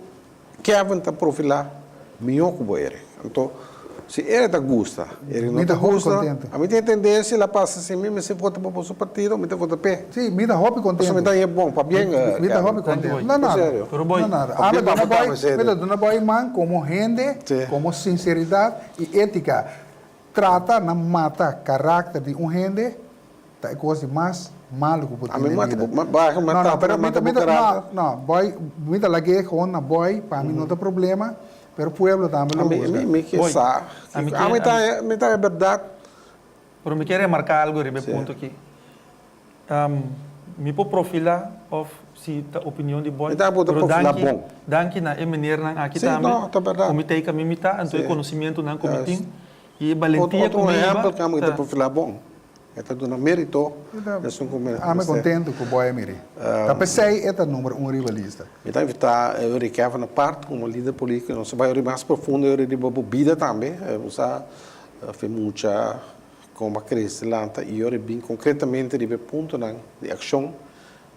Kevin ta profilá mihó ku bo Eric. Anto, si Eric ta gusta, Eric no Mi ta ta hopi gusta, kontento. ami tin e tendensia la pasa si mi mester vota pa boso partido, mi ta vota p'e. Sí, mi ta hopi Pasobra kontento. mi ta haña bon, pabien, Mi ta Kevin. hopi Danki, kontento. boy. No En nada, serio. Pero boy, no nada. Pabien Ami pa duna votá, boy, en serio. mi ta duna boy man komo hende, Sí. komo sinseridat i étika. Trata na mata karakter di un hende ta e kos di mas malu ku bo tin Ami den mata bida. bo, ma baha No, mata no, pero na mi mata ta, bo mi ta, no, karakter. no, boy, mi ta lag'é gewoon na boy, pa mi no ta problema, pero pueblo tambe lo Ami, husga. mi, mi ke Boy, sa. ami ke, Ami ta, ami, mi ta e bèrdat. Pero mi ke remarká algu riba e Sí. punto aki. Mi por profilá òf si ta opinion di boy, Mi ta por pero profilá danki, bon. danki na e menernan aki Sí, tambe no, ta bèrdat. ku mi ta ei kaminda mi ta, anto e Sí. konosimientonan ku mi Juist. tin i e balentia Otro ku mi hiba ehèmpel ku ami ta ta. profilá bon. E ta duna mérito esun ku Ami mester. kontentu ku boy a miri. Ta p'esei e ta number un riba lista. Mi ta invitá Eury Kevin apart komo lider polítiko. Nos ta bai ori mas profundo ori riba bo bida tambe. Bo sa fe mucha kon bo a krese, lanta i ori bin konkretamente riba e puntonan di akshon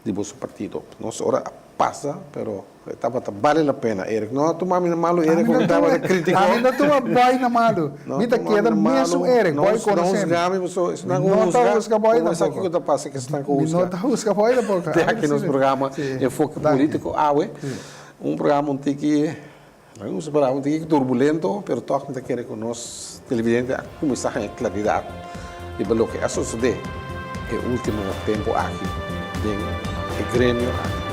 di boso partido. Nos ora a pasa, pero e tabata bale la pena, Eric. No a tuma mi na malu, Eric, Ami mi no tabata tuma, critico. ami no tuma boy na malu. No Mi ta tuma mi keda na malu. mesun Eric, No boy no conoce mi. husga mi, pasobra esnan Mi ku no ta husga, husga boy como esaki tampoco. ku ta pasa ku esnan ku Mi no husga. ta husga boy tampoco. Te Ami aki nos si. programa Si. Enfoke Danki. Politico awe. Si. Un programa un tiki, no usa palabra, un tiki turbulento, pero tòg mi ta kere ku nos televidente a kuminsá haña klaridat riba loke a sosodé. e último tempu aki den e gremio aki.